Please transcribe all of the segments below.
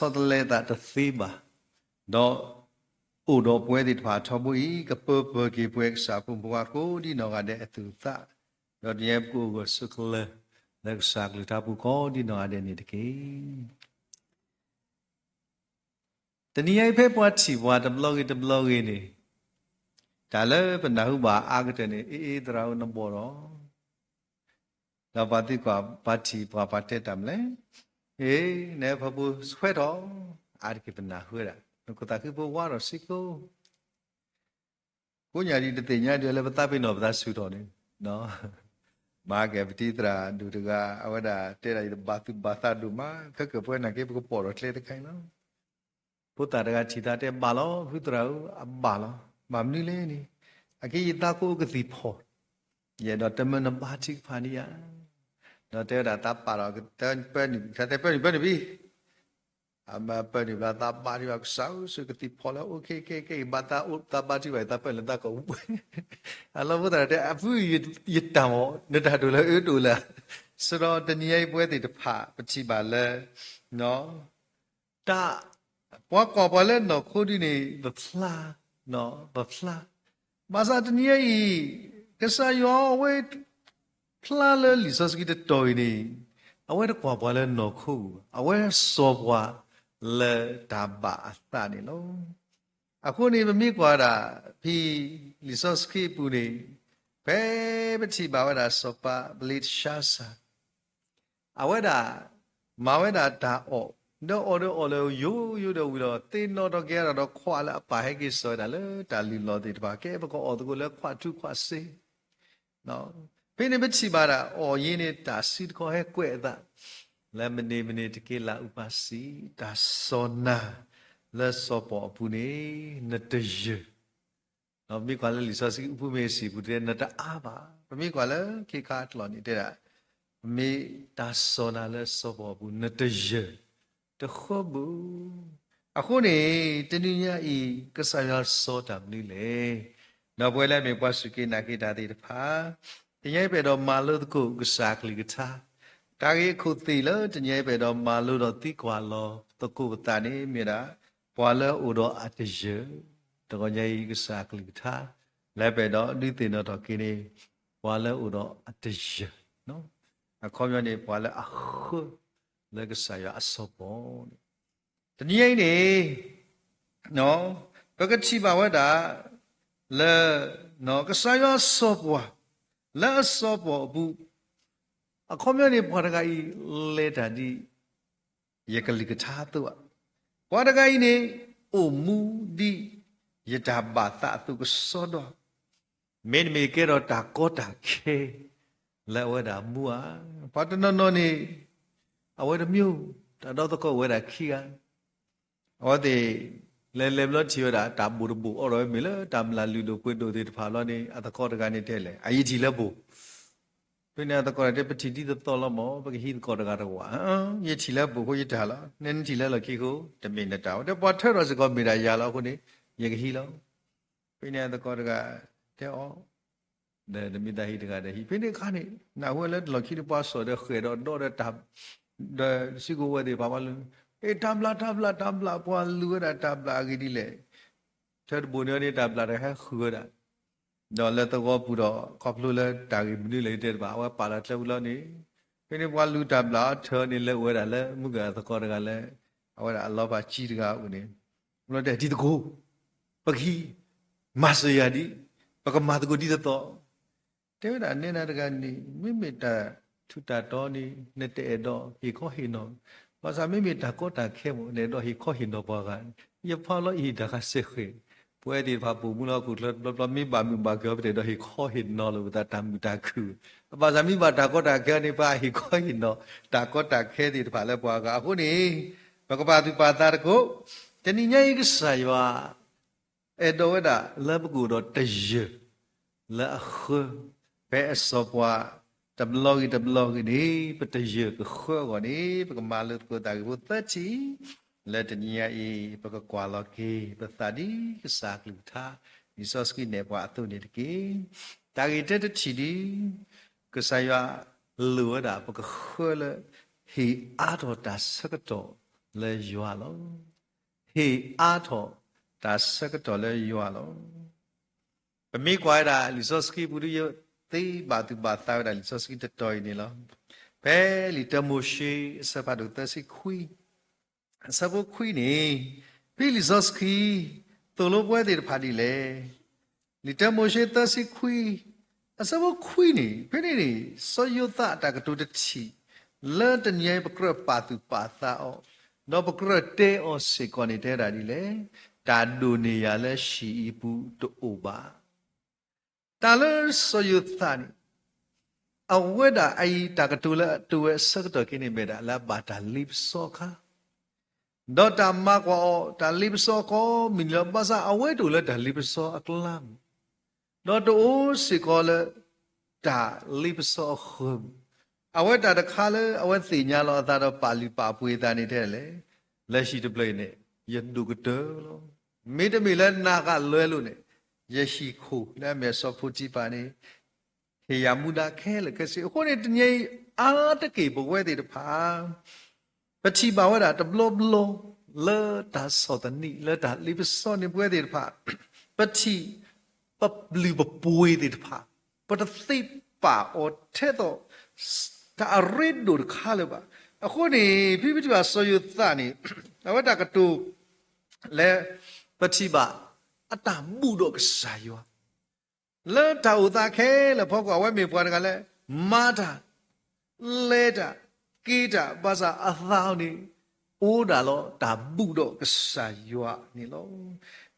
ဆီတလဲသးတသ့ဘၣ်, ဒီးအိၣ်ဒီးပဝဲသ့ၣ်တဖၣ်ထီဘိအံၤ ကပၢပၢၢ်က့ၤပဝဲကစၢ်အဖိမုၣ်ဖိခွါကိးဒ်နီၢ်ဂၤဒဲးအသူၣ်အသး, ဒီးတနံၤအံၤပကအိၣ်ဂၢၢ်ဆိးကျၢၤ လၢကစၢ်အကလုၢ်ကထါပူၤကိးဒ်နီၢ်ဂၤဒဲးန့ၣ်တက့ၢ်. တနံၤအံၤဖဲပှၤထံၣ်ပှၤတဘျီဂ့ၤတဘျီဂ့ၤန့ၣ်, တၢ်လၢပနၢ်ဟူဘၣ်အါကတၢၢ်န့ၣ် အ့ၣ်အ့ၣ်သရၣ်ဧၢ နဘီၣ်ဒီး, ဒီးပှၤသံကွၢ်ပှၤထံၣ်ပှၤပှၤတဲတၢ်မနုၤလဲၣ်, အ့ၣ် နဟဲဖၢပူၤဆွဲထီၣ်, အါတက့ၢ်ပနၢ်ဟူဝဲဒၣ် နခိၣ်သးခုဖိဝါထီၣ်စ့ၢ်ကီး ကိးညါဒ်တသ့ၣ်ညါဒ်လၢပသးပ့ၤနီၣ်ပသးဆူၣ်ထီၣ်န့ၣ်, မၤကဲပတံၤသရၣ်ဒိၣ်တဂၤ အဝဲဒၣ်တဲဒၣ်ယတဘၣ်သူၣ်ဘၣ်သးဒိၣ်မး ခဲကၢၣ်ပဝဲနာ်က့ ပကပိာ်ထီၣ်ကျဲတခါအံၤလီၤ. ဖိသၣ်တဂၤထံၣ်သးတဲဘၣ်လီၤ ဖုသရၣ်ဧၢ အဘၣ်လီၤ. ဘၣ်မနုၤလဲၣ်န့ၣ်, အက့ယသးကိးကသံၣ်ဖီၣ်, ယအဲၣ်ဒိးတမၢနဘါထုကဖၣ်ဒံးဧါ, ဒီးတဲဝဲဒၣ်သးပာ်ဒီး ပၢနုာ် သးတဲပၢနုာ်ပၢနုာ်ဖံ အမၤပၢနုာ်ဘျီသးဘါထုကဖၣ် ကစၢ်ဧၢ ဆိကသံၣ်ဖီၣ်လၢ အိၣ်ခ့ခဲခဲအံၤ ဘၣ်သးအိၣ်သးဘါထုကဖၣ် သးပၢနုာ်သးကိးပူၤ အလီၢ်ဖိသၣ်တဲ အဖု ယတၢ်မ့ၢ် နတၢ်ဒိၣ်လၢအအၢတအိၣ်လၢၤ, စရီတနံၤအံၤပဝဲသ့ၣ်တဖၣ် ပထံၣ်ဘၣ်လၢ တၢ် ပှၤကွၢ်ပှၤလၢနီၢ်ခိဒ်န့ၣ် ပဖျါ, ပဖျါ, ဘၣ်ဆၣ်တနံၤအံၤ ကစၢ်ယွၤအဝဲ ဖျါလၢလံာ်စီဆှံတတီၤအံၤန့ၣ် အဝဲတကွၢ်ပှၤလၢနီၢ်ခိပူၤဘၣ်, အဝဲစီၤပှၤလၢတၢ်ဘၣ်အသးန့ၣ်လီၤ. အဃိန့ၣ် ပမ့ၢ်ကွၢ်ဒၣ် ဖဲလံာ်စီဆှံအပူၤန့ၣ် ဖဲပထံၣ်ဘၣ်ဝဲဒၣ်စီၤပၤဘလ့တၡါစၤ အဝဲဒၣ် မၤဝဲဒၣ်တၢ်အီၣ် ဒီးအီၣ်ဒီးအီၣ်လၢယိယိဒီးဝံၤဒီး သ့ၣ်နီၣ်ထီၣ်က့ၤအတၢ်ဒီးခွးလၢအပၢ်ဟဲက့ၤစိာ်ဝဲဒၣ်လၢတၢ်လုၢ်လီၢ်သ့ၣ်တဖၣ် ကဲပကအီၣ်သကိးလၢခွးထူခွးစ့ ဖဲန့ၣ်ပထံၣ်ဘၣ်ဒၣ် အီၣ်ယံၤန့ၣ် တၢ်စုတခီဟဲကွဲးအသး လၢမနုၤမနုၤတက့ၢ်လၢအုၣ်ပာ်စံး တၢ်စီၢ်နၤလၢစီၤပီၣ်အပူၤန့ၣ် နတယၢၢ် ဒီးပမ့ၢ်ကွၢ်လၢလံာ်စီဆှံအူဖူမ့ၢ်စံၣ်ပူၤတဲ နတအါဘၣ်. ပမ့ၢ်ကွၢ်လၢခ့ခါအကျိာ်န့ၣ် တဲဒၣ် ပမ့ၢ်တၢ်စီၢ်နၤလၢစီၤပီၣ်အပူၤ နတယၢၢ်တဃၢဘၣ်. အဃိန့ၣ် တနံၤညါအံၤ ကစၢ်ယွၤစီၢ်တၢ်မနုၤလဲၣ်. ဒီးပဝဲလၢအမ့ၢ်ပှၤစူၢ်က့ၤနာ်က့ၤတၢ်သ့ၣ်တဖၣ် တနံၤအံၤပအဲၣ်ဒိးမၤလိသကိးကစၢ်အကလုၢ်ကထါ တၢ်ဂ့ၢ်အခိၣ်သ့ၣ်လၢတနံၤအံၤပအဲၣ်ဒိးမၤလိဒီးသံကွၢ်လီၤသကိးပသးန့ၣ် မ့ၢ်ဝဲဒၣ် ပှၤလၢအအိၣ်ဒီးအတယၢၢ်, တဂီၤညါအံၤကစၢ်အကလုၢ်ကထါ လၢပအဲၣ်ဒိးဒုးသ့ၣ်နီၣ်ထီၣ်က့ၤန့ၣ် ပှၤလၢအအိၣ်ဒီးအတယၢၢ်, အခီပညီန့ၣ် ပှၤလၢအဃၢ လၢကစၢ်ယွၤအစီၤပီၣ်န့ၣ် တနံၤအံၤန့ၣ် ပကထံၣ်ဘၣ်ဝဲဒၣ် လၢ ကစၢ်ယွၤစီၤပှၤ လၢအစီၤပီၣ်အပူၤ အခီပညီန့ၣ် ပှၤတဂၤအံၤ လဲၤတၢ်ဒ် ယကလုၢ်ကထါအသိးဧါ, ပှၤတဂၤအံၤန့ၣ် အိၣ်မူဒ် ယတၢ်ဘၣ်သးအသိးကစီဒီ မ့တမ့ၢ်ကဲထီၣ်တၢ်ကီတၢ်ခဲ လၢအဝဲဒၣ်မူဧါ. ပှၤတနီၤနီၤန့ၣ် အဝဲတမံၤ တၢ်ဒီသကိးအိၣ်ဝဲဒၣ်ခံဂၤ, အဝဲသ့ၣ် လဲၤလဲၤဘျီထံၣ်ဝဲဒၣ် တၢ်ဘိၣ်တဘိၣ်အိၣ်ဒီးဝဲ မ့ၢ်လၢတၢ်မျၢ်လုၢ်ဒိၣ်ပှ့ၤဒိၣ်သ့ၣ်တဖၣ်လီၤန့ၣ် အသကိးတဂၤန့ၣ်တဲလဲၣ် အယထံၣ်လၢဘိၣ် ဖဲန့ၣ်အသကိးတဲ ပထံၣ်ဒ်သိးသိးလီၤမး ပကဟံးသကိးတဂၤတဝာ်, ယထံၣ်လၢဘိၣ်အဃိယတၢ်လီၤ, နနထံၣ်လၢလီၢ်ခံအဃိ တမ့ၢ်နတၢ်ဝဲ, ဒီးပှၤထၢထီၣ်စ့ၢ်ကီးမ့ၢ်ဒၣ်ယၤလီၤအဃိန့ၣ် ယကဟံးလီၤ. ဖဲန့ၣ်အသကိးတဂၤတဲအီၤ, ဒီးတမ့ၢ်သးဟံးတဂၤဒီးဟံး, ဖဲန့ၣ်အခါန့ၣ် နၢ်ဟူဝဲလၢတလီၢ်ခံန့ၣ် ပှၤစိာ်ဒီးဃဲၣ်ဒီးဒီဒီးတၢ် ဒီးစုကဝဲၤသ့ၣ်တဖၣ်ပှၤလုၢ်, အ့ တၢ်ဘျၣ် တၢ်ဘျၣ် တၢ်ဘျၣ် ပှၤလုၢ်ဝဲဒၣ်တၢ်ဘျၣ်အဂ့ၢ်ဒ်လဲၣ်, ထၢတဘိၣ်န့ၣ်န့ၣ် တၢ်ဘျၣ်တဂၤဟဲဃုာ်ဝဲဒၣ် ဒီးလၢသဝီပူၤဒီး ခီဖျိလၢတၢ်ဂ့ၢ်မနုၤလဲၣ်တဲတဘၣ် အဝဲပာ်လီၤကျဲပူၤလီၤန့ၣ်, ဖဲန့ၣ်ပှၤလုၢ်တၢ်ဘျၣ်အီၤထၢန့ၣ် လဲၤအိၣ်ဝဲဒၣ်လၢမုၢ်ကသကိးတဂၤလၢ အဝဲဒၣ်အလီၤဖးကံတဂၤအအိၣ်န့ၣ်, လီၤတဲာ်ဒ်သကိး, ပကဟံး, မၤစၢၤယၤဒ်, ပကမၤသကိးဒ်သိးသိး တဲဝဲဒၣ်နဲနၤတဂၤန့ၣ် မ့မ့ၢ်တၢ်ထူးတၢ်တီၤန့ၣ် နတအဲၣ်ဒိးဟ့ၣ်ခီဟ့ၣ်နီၤ, ဘၣ်ဆၣ်မ့မ့ၢ်တၢ်ကီတၢ်ခဲမ့ၢ် နအဲၣ်ဒိးဟ့ၣ်ခီဟ့ၣ်နီၤပှၤဂၤ, ယဖးလီၤအံၤတၢ်ခါစဲဃဲၤ, ပဝဲသ့ၣ်တဖၣ်ပိာ်မုၣ်လၢဟီၣ်ခိၣ်ချၢတဘျီဘျီ မ့ၢ်ဘၣ်မုာ်ဘၣ်ခုၣ် ပတအဲၣ်ဒိးဟ့ၣ်ခီဟ့ၣ်နီၤလိာ်ပသးတၢ်မုာ်တၢ်ခုၣ်, ဘၣ်ဆၣ်မ့ၢ်ဘၣ်တၢ်ကီတၢ်ခဲန့ၣ် ပဟ့ၣ်ခီဟ့ၣ်နီၤ တၢ်ကီတၢ်ခဲသ့ၣ်တဖၣ်လၢပှၤဂၤအဃိန့ၣ်, ပကပာ်သူၣ်ပာ်သးသကိး, တနံၤညါအံၤကစၢ်ယွၤ အဲၣ်ဒိးဝဲဒၣ်လၢပကအိၣ်ဒီးတယၢၢ် လၢအဃၢ ဖဲအစီၤပှၤ တဘျီဂ့ၤတဘျီဂ့ၤန့ၣ် ပတယၢၢ်ကဃၢအဂီၢ်န့ၣ် ပကမၤလိသကိးတၢ်ဂ့ၢ်ဖိသၢထံၣ်, လၢတနံၤညါအံၤ ပကကွၢ်လီၤက့ၤပသးဒ်ကစၢ်အကလုၢ်ကထါ လံာ်စီဆှံနဲၣ်ပှၤအသိးန့ၣ်တက့ၢ်. တၢ်ဂ့ၢ်တၢတထံၣ်ဒ် ကစၢ်ယွၤလိၣ်ဝဲဒၣ်ပကဃၢလၢ ဟ့ၣ်အါထီၣ်တၢ်ဆၢကတီၢ် လၢယွၤလီၤ. ဟ့ၣ်အါထီၣ်တၢ်ဆၢကတီၢ်လၢယွၤလီၤ. ပမ့ၢ်ကွၢ်ဝဲဒၣ်လံာ်စီဆှံပူၤဒီး ယသ့ဘၣ်သူၣ်ဘၣ်သးဝဲဒၣ်လံာ်စီဆှံတတီၤအံၤန့ၣ်လီၤ. ဖဲလံာ်တၢမိၤၡ့အဆၢဖးဒိၣ်သၢဆံခွံ အဆၢဖိခွံန့ၣ်, ဖဲလံာ်စီဆှံ သိၣ်လိပဝဲသ့ၣ်တဖၣ်ဒ်လဲၣ်. လံာ်တၢမိၤၡ့သၢဆံခွံ အဆၢဖိခွံန့ၣ်, ဖဲန့ၣ်န့ၣ် စီၤယိၤသးအတၢ်ကတိၤတထံၣ် လၢတနံၤအံၤပကြၢးပာ်သူၣ်ပာ်သးအီၤ, ဒီးပကြၢးတဲအီၤစ့ၢ်ကီးန့ၣ် တဲဝဲဒၣ်ဒ်လဲၣ်, တၢ်ဒိၣ်န့ၢ်ယၤလၢဟံၣ်အံၤပူၤတအိၣ်ဘၣ်. တၢ်လၢစီၤယိၤသးန့ၣ် အဝဲဒၣ်အအံၤတၢ်ကတိၤလၢအတိၤဝဲအဆၢကတီၢ်ခဲအံၤန့ၣ် မ့ၢ်ဒၣ်လၢအဘၣ်တၢ်လ့ပစီအခါ, ဒီးတၢ်မၤကွၢ်အီၤ တၢ်လ့ပစီကိးမုၢ်နံၤလီၤ. ဘၣ်ဆၣ်အဝဲတအိၣ်လၢတၢ်လ့ပစီအကျါပူၤ, ဒီးတအိၣ်စ့ၢ်ကီးလၢ တၢ်လ့ပစီအဃၢၤပူၤ, အဝဲတၢ်တခါလၢအဝဲသ့ၣ်ညါလီၤအသးဒီးပာ်လုၢ်ပာ်ပှ့ၤအသးန့ၣ် တဲလဲၣ်, လၢဟံၣ်တဖျၢၣ်အံၤန့ၣ် ယဒိၣ်ကတၢၢ်လီၤ. မ့တမ့ၢ်လၢနၤဂၤလွဲလိာ်န့ၣ် ယဟံၣ်ခိၣ်လၢအမ့ၢ်စီၤပိၤတံဖၤန့ၣ် ဟ့ၣ်ယၤမူဒါခဲလၢာ်ခဲဆ့. အဃိန့ၣ် တနံၤအံၤအါတက့ၢ်ပဝဲသ့ၣ်တဖၣ် ပထံၣ်ဘၣ်ဝဲဒၣ်တဘျီဘျီ လၢတၢ်ဆီၣ်သနံး လၢတၢ်လ့ပစီန့ၣ် ပဝဲသ့ၣ်တဖၣ် ပထံၣ် ပလုၢ်ပပှ့ၤသ့ၣ်တဖၣ် ပတသ့ပာ်အီၤထဲသိး တၢ်အရ့ဒိၣ်တခါလၢၤဘၣ်. အဃိန့ၣ် ဖဲပထံၣ်ဘၣ်စီၤယိၤသးန့ၣ် အဝဲတၢ်ကတိၤ လၢ ပထံၣ်ဘၣ် အတၢ်ဘူၣ်ဒီးကစၢ်ယွၤ လၢတၢ်အိၣ်သးခဲလၢာ်အဖီခိၣ် အဝဲမ့ၢ်ပှၤတဂၤလၢ မၤတၢ် လဲၤတၢ် က့ၤတၢ် ဘၣ်ဆၣ်အသးအီၤန့ၣ် အိၣ်ဒၣ်လီၤတၢ်ဘူၣ်ဒီးကစၢ်ယွၤန့ၣ်လီၤ.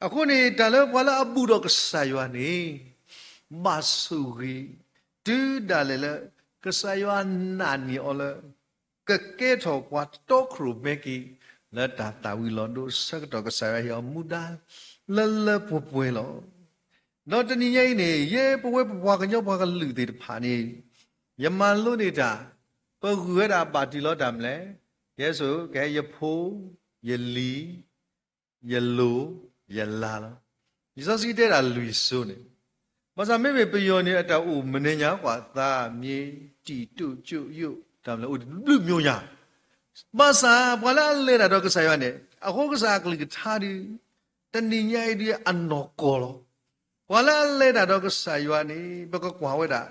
အဃိန့ၣ် တၢ်လၢပှၤလၢအဘူၣ်ဒီးကစၢ်ယွၤန့ၣ် ဘၣ်ဆိၣ်ဂ့ၤ တုၤဒၣ်လဲာ်လၢ ကစၢ်ယွၤနာ်န့ၢ်အီၤလၢ ကကဲထီၣ်ပှၤတီခိၣ်ရိၣ်မဲက့ၤ လၢတၢ်သၣ်ဝံၤလီၤဒိအဆၢကတီၢ် ကစၢ်ယွၤဟ့ၣ်အီၤမူဒါ လၢလၢပှဲၤပှဲၤလီၤ. ဒီးတနံၤညါအံၤန့ၣ် ယဲပဝဲပပှၤကညီပှၤကလုာ်သ့ၣ်တဖၣ်န့ၣ် ယမၤလိန့ၢ်တၢ် ပဂုာ်ဝဲဒၣ်ဘၣ်တံၢ်လီၤတၢ်မနုၤလဲၣ်. ယဲစိ ကဲယဖိ ယလံၤ ယလိၤ ယလါလီၤ. လံာ်စီဆှံတဲဒၣ်လွံၢ်စိၤန့ၣ်, ဘၣ်ဆၣ်မ့မ့ၢ်ပယီၤန့ၣ် အတၢ်အိၣ်မနုၤညါ ကွၢ်သး မြေ တီ တို့ ကျို ရုပ် တၢ်မနုၤလဲၣ် အိၣ်တဘျုးမျိုးညါ ဘၣ်ဆၣ်ပှၤလၢအလဲၤတၢ်ဒီးကစၢ်ယွၤန့ၣ် အဃိကစၢ်အကလုၢ်ကထါဒီး တနံၤညါအံၤဒီးအနီၢ်ကီၢ်လီၤ. ပှၤလၢအလဲၤတၢ်ဒီးကစၢ်ယွၤန့ၣ် ပကကွၢ်ဝဲဒၣ်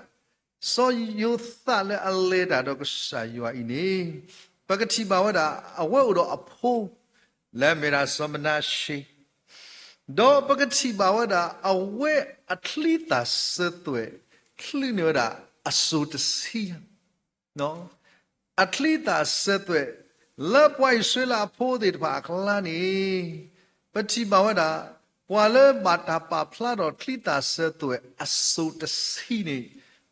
စီၤယိၤသးလၢအလဲၤတၢ်ဒီးကစၢ်ယွၤအံၤန့ၣ် ပကထံၣ်ဘၣ်ဝဲဒၣ် အဝဲအိၣ်ဒီးအဖိ လၢအမ့ၢ်ဒၣ်စီၤမနၤၡ့ ဒီးပကထံၣ်ဘၣ်ဝဲဒၣ် အဝဲအချံသၣ်စၢၤသွဲၣ် ချုးန့ၢ်ဝဲဒၣ်အစိၤတဆံညါ အချံသၣ်စၢၤသွဲၣ် လၢပှၤအံၣ်စရ့လးအဖိသ့ၣ်တဖၣ်အကျါန့ၣ် ပထံၣ်ဘၣ်ဝဲဒၣ် ပှၤလၢဘၣ်တၢ်ပာ်ဖျါထီၣ်ချံသၣ်စၢၤသွဲၣ်အစိၤတဆံန့ၣ်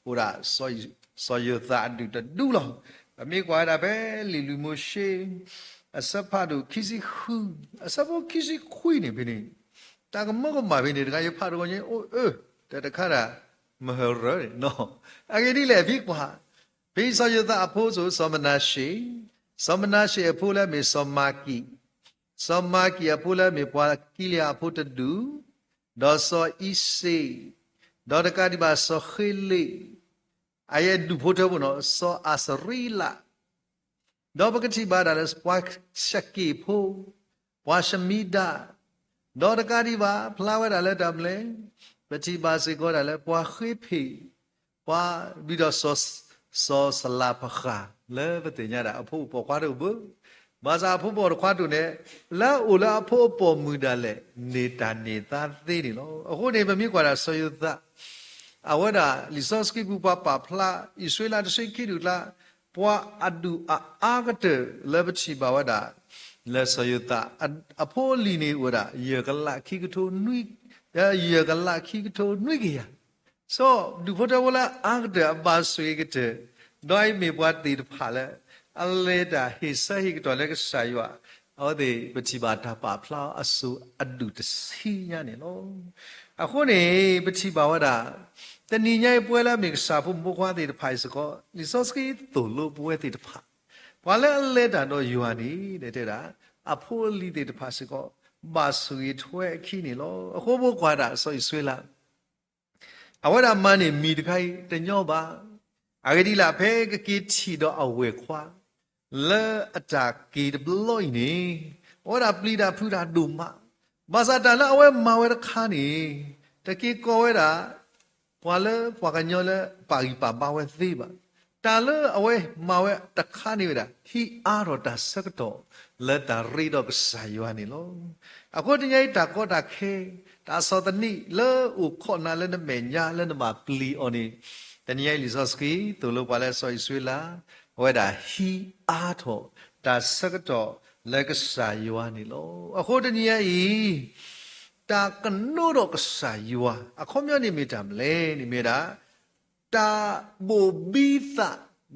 အိၣ်ဒၣ် စီၤယိၤသးအဒူၣ်တဒူလီၤ. ပမ့ၢ်ကွၢ်ဝဲဒၣ်ဖဲလံာ်လွံၢ်မိၤၡ့ အဆၢဖးဒိၣ်ခံဆံဃု အဆၢဖိခံဆံခွံန့ၣ်ဖဲန့ၣ် တၢ်ကမၢကမၣ်ဖဲန့ၣ် တဂၤယဖးတဂီၤညါ အိၣ်အၢ တၢ်တခါဒၣ် မဟၢၣ်ရၢန့ၣ်နီၤ အဂ့ၢ်ဒ်လဲၣ် ဖဲကွၢ် ဖဲစီၤယိၤသးအဖိစိၤ စီၤမနၤၡ့, စီၤမနၤၡ့အဖိလၢအမ့ၢ်စီၤမၤကံ, စီၤမၤကံအဖိလၢအမ့ၢ်ပှၤကံလယၤအဖိတဒူၣ်, ဒီးစီၤအံၤစ့ၣ်, ဒီးတကးဒံးဘၣ်စီၤဃ့လ့ၣ်, အယဲၢ်ဒူၣ်ဖိထၢဖိနီၤ စီၤအၤစရံလး ဒီးပကထံၣ်ဘၣ်ဒၣ်လၢပှၤၡက့ၣ်ဖိ, ပှၤၡမံဒၤ, ဒီးတကးဒံးဘၣ် ဖျါဝဲဒၣ်လၢတၢ်မနုၤလဲၣ်, ပထံၣ်ဘၣ်စ့ၢ်ကီးဒၣ်လၢပှၤဃ့ဖ့ၣ်, ပှၤ ဝံၤဒီးစီၤစလၤဖဃၣ် လၢပသ့ၣ်ညါဒၣ် အဖိအပိာ်ခွါတအိၣ်ဘၣ်, ဘၣ်ဆၣ်အဖိအပိာ်ခွါတအိၣ်န့ၣ် လၢအအိၣ်လၢအဖိအပိာ်မုၣ်ဒၣ်လဲာ် န့ၢ်တၢ်န့ၢ်သါသ့န့ၣ်လီၤ. အဃိန့ၣ် ပမ့ၢ်ကွၢ်ဒၣ်စီၤယိၤသး အဝဲဒၣ်လံာ်စီဆှံပူၤပှၤပာ်ဖျါ အံၣ်စရ့လးတဆံခံဒူၣ်အကျါ ပှၤအဒူၣ်အါအါကတၢၢ်လၢပထံၣ်ဘၣ်ဝဲဒၣ် လၢစီၤယိၤသး အဖိအလံၤန့ၣ်အိၣ်ဝဲဒၣ် ယဲၢ်ကလးခံကထိနွံ, ယဲၢ်ကလးခံကထိနွံကယၤ, စီၤဒူၣ်ဖိထၢဖိလၢအါကတၢၢ်အဘၣ်ဆိၣ်ဂ့ၤကတၢၢ်, ဒီးအံၤမ့ၢ်ပှၤသ့ၣ်တဖၣ်လၢ အလဲၤတၢ်ဟ့ၣ်ဆၢဟ့ၣ်ကတီၢ်လၢကစၢ်ယွၤ, အဝဲသ့ၣ်ပထံၣ်ဘၣ်တၢ်ပာ်ဖျါအစိၤအဒူၣ်တဆံညါန့ၣ်လီၤ. အဃိန့ၣ် ပထံၣ်ဘၣ်ဝဲဒၣ် တနံၤညါအံၤပဝဲလၢအမ့ၢ်ကစၢ်ဖိမုၣ်ဖိခွါသ့ၣ်တဖၣ်အံၤစ့ၢ်ကီး လံာ်စီဆှံသိၣ်လိပဝဲသ့ၣ်တဖၣ်, ပှၤလၢအလဲၤတၢ်ဒီးယွၤန့ၣ် တဲဒၣ် အဖိအလံၤသ့ၣ်တဖၣ်စ့ၢ်ကီး ဘၣ်ဆိၣ်ဂ့ၤထွဲအခံန့ၣ်လီၤ. အဃိပကွၢ်ဒၣ်စီၤအံၣ်စရ့လး အဝဲဒၣ်မၤန့ၢ်မံၤတခါအံၤတညီဘၣ်. အဂ့ၢ်ဒ်လဲၣ် ဖဲကက့ၤထံၣ်ဒီးအဝဲၢ်ခွါ, လၢအတၢ်က့ၤတဘျီအံၤန့ၣ် အဝဲဒၣ်ပျံၤတၢ်ဖုးတၢ်ဒိၣ်မး, ဘၣ်ဆၣ်တၢ်လၢအဝဲမၤဝဲတခါန့ၣ် တက့ၤကီးဝဲဒၣ် ပှၤလၢပှၤကညီလၢပာ်ဂံၢ်ပာ်ဘါဝဲသ့ဘၣ်. တၢ်လၢအဝဲမၤဝဲတခါန့ၣ်ဝဲဒၣ် ဟံးအါထီၣ်တၢ်ဆၢကတီၢ်လၢတၢ်ရ့ဒီးကစၢ်ယွၤန့ၣ်လီၤ. အဃိတနံၤအံၤတၢ်ကီတၢ်ခဲ, တၢ်ဆီၣ်သနံးလၢအိၣ်ခိးနၤလၢနမဲာ်ညါလၢနဘၣ်ပျံၤအီၤန့ၣ်, တနံၤအံၤလံာ်စီဆှံသိၣ်လိပှၤလၢစီၤအံၣ်စရ့လး အဝဲဒၣ်ဟံးအါထီၣ်တၢ်ဆၢကတီၢ်လၢကစၢ်ယွၤန့ၣ်လီၤ. အဃိတနံၤအံၤ တၢ်ကနိဒီးကစၢ်ယွၤ အခီပညီန့ၣ်မ့ၢ်တၢ်မနုၤလဲၣ်န့ၣ် မ့ၢ်ဝဲဒၣ် တၢ်ဘိၣ်ဘံ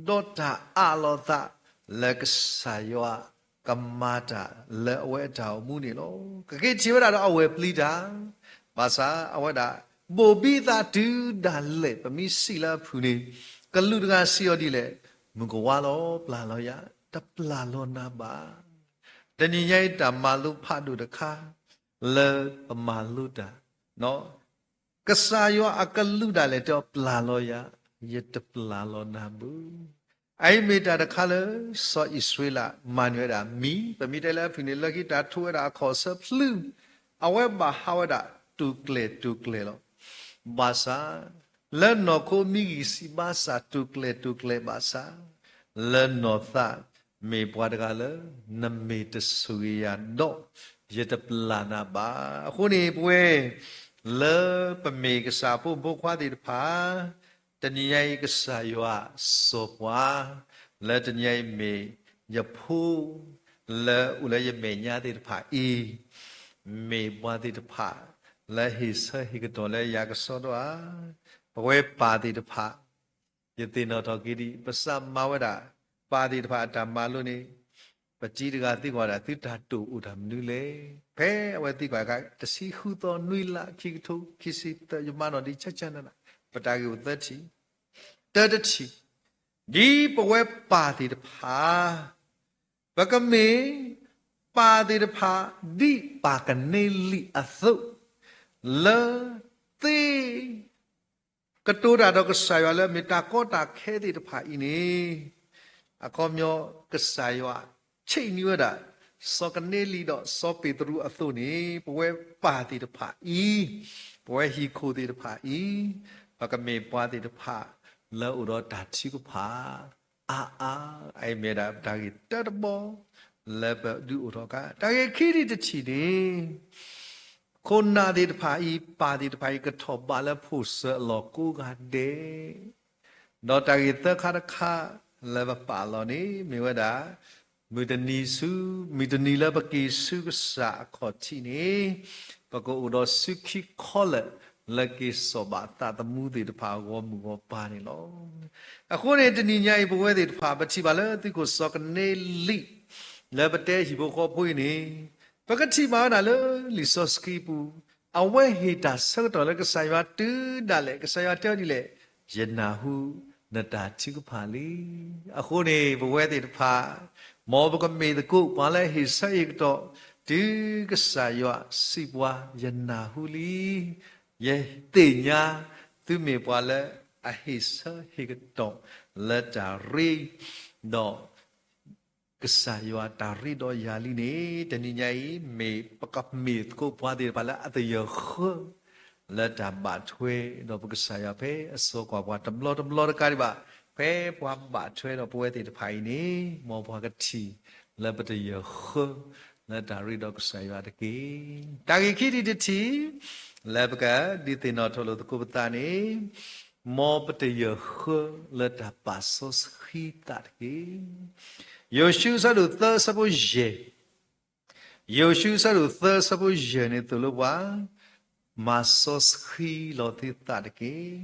သး ဒီးတၢ်အးလီၤသးလၢကစၢ်ယွၤကမၤတၢ်လၢအဝဲအတၢ်အိၣ်မူန့ၣ်လီၤ. ကက့ၤထံၣ်ဝဲဒၣ်ဒီးအဝဲၢ်ပျံၤတၢ်, ဘၣ်ဆၣ်အဝဲဒၣ် ဘိၣ်ဘံသးတုၤဒၣ်လဲာ် ပမ့ၢ်စံးလၢအဖုၣ်န့ၣ် ကလူးတဂၤစံးအီၤဒ်လဲၣ်, မုၢ်ကဝါလီၤ ပျၢ်လီၤယၤ, တပျၢ်လီၤနၤဘၣ်. တနံၤညါအံၤတၢ်မၤလိဖးဒိၣ်တခါ လၢပမၤလိတၢ် ကစၢ်ယွၤအကလူးဒၣ်လဲာ်တဲအီၤ ပျၢ်လီၤယၤ, ယတပျၢ်လီၤနၤဘၣ်. အအံၤမ့ၢ်တၢ်တခါလၢ စီၤအံၣ်စရ့လးမၤန့ၢ်ဝဲဒၣ်မံၤ, ပမ့ၢ်တဲလၢအဖုၣ်န့ၣ် လၢခံတၢ်ထိဝဲဒၣ်အခီၣ်ဆၢဖျုး, အဝဲဘၣ်ဟးဝဲဒၣ်တိာ်ကျဲၤတိာ်ကျဲၤလီၤ. ဘၣ်ဆၣ် လၢနီၢ်ခိမံဂံၢ်စံးဘၣ်ဆၣ် တိာ်ကျဲၤတိာ်ကျဲၤဘၣ်ဆၣ်, လၢနီၢ်သးမ့ၢ်ပှၤတဂၤလၢ နမ့ၢ်တဆိၣ်ဂ့ၤယၤဒီး ယတပျၢ်နၤဘၣ်. အဃိန့ၣ် ပဝဲ လၢပမ့ၢ်ကစၢ်ဖိမုၣ်ဖိခွါသ့ၣ်တဖၣ် တနံၤညါအံၤကစၢ်ယွၤစိာ်ပှၤ လၢတနံၤညါအံၤမ့ၢ်ယဖိ လၢအိၣ်လၢယမဲာ်ညါသ့ၣ်တဖၣ်အံၤ မ့ၢ်ပှၤသ့ၣ်တဖၣ် လၢဟ့ၣ်ဆၢဟ့ၣ်ကတီၢ်လၢယၤကစီဒီဧါ. ပဝဲပၢ်သ့ၣ်တဖၣ် ယသ့ၣ်နီၣ်ထီၣ်က့ၤဒံး ပစးမၤဝဲဒၣ် ပၢ်သ့ၣ်တဖၣ်အတၢ်မၤလိန့ၣ် ပတံၤတဂၤသံကွၢ်ဒၣ် သုတၢ်တိာ်အိၣ်တၢ်မနုၤလဲၣ်. ဖဲအဝဲသံကွၢ်အခါ တဆံဃုသီ နွံလါ ခံကထိ ခံဆံသၢ ယမၤနီၣ်ဒံး ဆၢဆၢနၤနၤ ပတၢ်ဂ့ၢ်အိၣ်သၢထံၣ်, တၢတထံၣ်, ဒ်ပဝဲပၢ်သ့ၣ်တဖၣ် ပကမ့ၢ်ပၢ်သ့ၣ်တဖၣ် ဒ်ပၢ်ကနဲလံာ်အသိး, လၢသ့ ကတိၤတၢ်ဒီးကစၢ်ယွၤလၢမ့ၢ်တၢ်ကီတၢ်ခဲသ့ၣ်တဖၣ်အံၤန့ၣ်, အခီပညီ ကစၢ်ယွၤဆ့ၣ်နီၤဝဲဒၣ် စီၤကနဲလံာ်ဒီးစီၤပ့းတရူးအသိးန့ၣ်, ပဝဲပၢ်သ့ၣ်တဖၣ်အံၤ, ပဝဲဟံၣ်ခိၣ်သ့ၣ်တဖၣ်အံၤ, ပကမ့ၢ်ပှၤသ့ၣ်တဖၣ် လၢအိၣ်ဒီးတၢ်ထုကဖၣ် အါအါ, အအံၤမ့ၢ်ဒၣ်တၢ်ဂ့ၢ်တၢတဘီ လၢပဒုးအိၣ်ထီၣ်အခါ, တၢ်ဂ့ၢ်ခံထံၣ်တထံၣ်န့ၣ်, ခိၣ်နၢ်သ့ၣ်တဖၣ်အံၤ ပၢ်သ့ၣ်တဖၣ်အံၤ ကထီၣ်ဘးလၢဖိၣ်စၢၤအလီၢ်ကိးဂၤဒဲး, ဒီးတၢ်ဂ့ၢ်သၢခါတခါ လၢပပာ်လီၤန့ၣ် မ့ၢ်ဝဲဒၣ် မုၢ်တနံၤဆူ, မုၢ်တနံၤလၢပက့ၤဆူကစၢ်အခီၣ်ထံးန့ၣ်, ပကအိၣ်ဒီးစုခံခီလၢာ် လၢက့ၤစိာ်ဘၣ်သးသမူသ့ၣ်တဖၣ်အဂီၢ်မုၢ်ဂီၢ်ပၤန့ၣ်လီၤ. အဃိန့ၣ် တနံၤညါအံၤ ပဝဲသ့ၣ်တဖၣ် ပထံၣ်ဘၣ်လၢသုးခိၣ်စီၤကနဲလံာ် လၢပတဲဟံၣ်ဖိဃီဖိအံၤန့ၣ်, ပကထံၣ်ဘၣ်ဝဲဒၣ်လၢလံာ်စီဆှံပူၤ, အဝဲဟ့ၣ်တၢ်ဆၢကတီၢ်လၢကစၢ်ယွၤတုၤဒၣ်လဲာ်, ကစၢ်ယွၤတဲဝဲဒ်လဲၣ်, ယနၢ်ဟူနတၢ်ထုကဖၣ်လံ. အဃိန့ၣ် ပဝဲသ့ၣ်တဖၣ် မ်ပကမ့ၢ်သကိးပှၤလၢဟ့ၣ်ဆၢဟ့ၣ်ကတီၢ် တုၤကစၢ်ယွၤစံးပှၤ ယနၢ်ဟူလံ. ယသ့ၣ်ညါ သုမ့ၢ်ပှၤလၢအဟ့ၣ်ဆၢဟ့ၣ်ကတီၢ်လၢတၢ်ရ့ ဒီး ကစၢ်ယွၤတၢ်ရ့ဒီးယၤလံန့ၣ်, တနံၤညါအံၤ မ့ၢ်ပကမ့ၢ်သကိးပှၤသ့ၣ်တဖၣ်လၢအသယၢၢ်ဃၢ လၢတၢ်ဘၣ်ထွဲဒီးပကစၢ်ယွၤဖဲအစီၤကွၢ်ပှၤတဘျီတဘျီတကးဒံးဘၣ်, ဖဲပှၤဘၣ်ထွဲဒီးပဝဲသ့ၣ်တဖၣ်အံၤန့ၣ်, မ်ပှၤကထံၣ်လၢပတယၢၢ်ဃၢ လၢတၢ်ရ့ဒီးကစၢ်ယွၤတက့ၢ်. တၢ်ဂ့ၢ်ခံထံၣ်တထံၣ် လၢပကဒုးသ့ၣ်နီၣ်ထီၣ်လိာ်သကိးပသးန့ၣ်, မ်ပတယၢၢ်ဃၢလၢတၢ်ပာ်စီဆှံသးတက့ၢ်. ယိၤၡူအဆၢဒိၣ်သၢအဆၢဖိယဲၢ်, ယိၤၡူအဆၢဒိၣ်သၢအဆၢဖိယဲၢ်န့ၣ်သိၣ်လိပှၤ, မၤစီဆှံလီၤသုသးတက့ၢ်.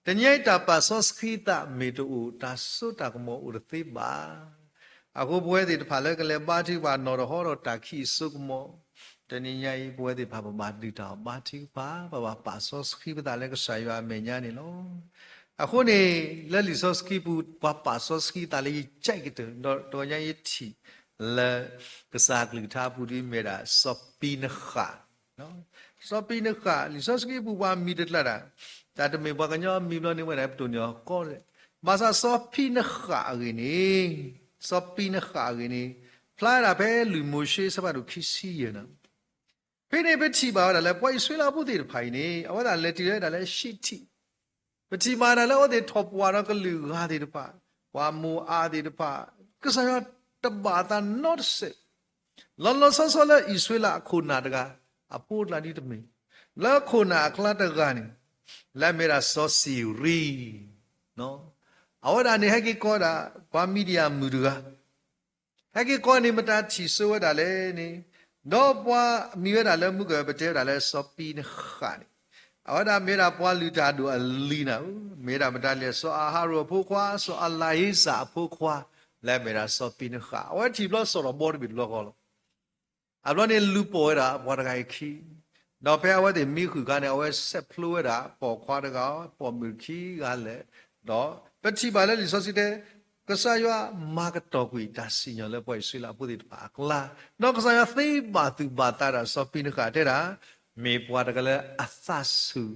တနံၤညါအံၤတၢ်ပာ်စီဆှံသးမ့ၢ်တအိၣ် တၢ်စိတၢ်ကမီၤအိၣ်တသ့ဘၣ်. အဃိပဝဲသ့ၣ်တဖၣ်လၢကလဲၤဘါထုကဖၣ်နီၣ်တဟီဒီးတၢ်ခံးအစိကမီၤ, တနံၤညါအံၤ ပဝဲသ့ၣ်တဖၣ်ပဘၣ်ဒုၣ်တၢ်အီၣ်ဘါထုကဖၣ်, ပဘၣ်ပာ်စီဆှံပသးလၢကစၢ်ယွၤအမဲာ်ညါန့ၣ်လီၤ. အဃိန့ၣ် လၢလံာ်စီဆှံပူၤ ပှၤပာ်စီဆှံသးလၢယကဲးကတၢၢ် ဒီးတနံၤညါယထံၣ်လၢ ကစၢ်ကလုၢ်ကထါအပူၤဒ်မ့ၢ်ဒၣ် စီၤပံနဃး စီၤပံနဃး လံာ်စီဆှံပူၤပှၤမံၤတကျၢၤဒၣ်, တၢ်တမ့ၢ်ပှၤကညီအမံၤဘျီန့ၣ်ဝဲဒၣ် ပတိၢ်န့ၢ်အီၤကီး, ဘၣ်ဆၣ်စီၤပံနဃးအဂ့ၢ်န့ၣ်, စီၤပံနဃးအဂ့ၢ်န့ၣ် ဖျါဝဲဒၣ်ဖဲလွံၢ်မိၤၡ့ အဆၢဖးဒိၣ်ခံဆံယဲၢ်န့ၣ် ဖဲန့ၣ်ပထံၣ်ဘၣ်ဝဲဒၣ်လၢ ပှၤအံၣ်စရ့လးဖိသ့ၣ်တဖၣ်အံၤန့ၣ် အဝဲသ့ၣ်လဲၤတုၤလၢဝဲဒၣ်လၢၡံးထံး, ပထံၣ်ဘၣ်ဝဲဒၣ်လၢအဝဲသ့ၣ်ထီၣ်ပှၢ်ဒီးကလုာ်ဂၤသ့ၣ်တဖၣ်, ပှၤမိၤအးသ့ၣ်တဖၣ်, ကစၢ်ယွၤတဘၣ်အသးနီတစဲး, လီၤလီၤဆီဆီလၢအံၣ်စရ့လးအခိၣ်နၢ်တဂၤ အဖိအကျါဒ်တမ့ၢ်, လၢအခိၣ်နၢ်အကျါတဂၤန့ၣ် လၢအမ့ၢ်ဝဲဒၣ်စီၤစံၤရံ အဝဲဒၣ်န့ၣ်ဟဲက့ၤကိးဝဲဒၣ် ပှၤမံၤဒယၣ်မုၣ်တဂၤ ဟဲက့ၤကိးန့ၣ် မတၤထံၣ်စိဝဲဒၣ်လဲၣ်န့ၣ်, ဒီးပှၤမံၤဝဲဒၣ်လၢမုၢ်ကပတဲဝဲဒၣ်လၢစီၤပံနဃးန့ၣ်, အဝဲဒၣ်မ့ၢ်ဝဲဒၣ်ပှၤလုၢ်တၢ်ဒိၣ်အလံၤနၤဧၢ, မ့ၢ်ဝဲဒၣ်မတၤလဲၣ် စီၤအၤဟရိၣ်အဖိခွါ, စီၤအလၤအ့စၢ်အဖိခွါ, လၢအမ့ၢ်ဝဲဒၣ်စီၤပံနဃး, အဝဲထံၣ်ဘျီစီၤထီၣ်ဘီတဘ့ၣ်တဘျီဃီလီၤ. အဘျီန့ၣ်လူၤပိာ်ဝဲဒၣ်ပှၤတဂၤအံၤခံ, ဒီးဖဲအဝဲသ့ၣ်မံဃုာ်အခါန့ၣ် အဝဲဆဲးဖျိဝဲဒၣ်ပိာ်ခွါတဂၤ, ပိာ်မုၣ်ခံဂၤလဲၣ်, ဒီးပထံၣ်ဘၣ်လၢလံာ်စီဆှံတဲ ကစၢ်ယွၤမၤကတီၢ်ကွံာ်တၢ်စံၣ်ညီၣ်လၢပှၤအံၣ်စရ့လးဖိသ့ၣ်တဖၣ်အကျါ, ဒီးကစၢ်ယွၤသ့ဘၣ်သူၣ်ဘၣ်သးဒီးစီၤပံနဃးတဲဒၣ်, မ့ၢ်ပှၤတဂၤလၢအသးဆူၣ်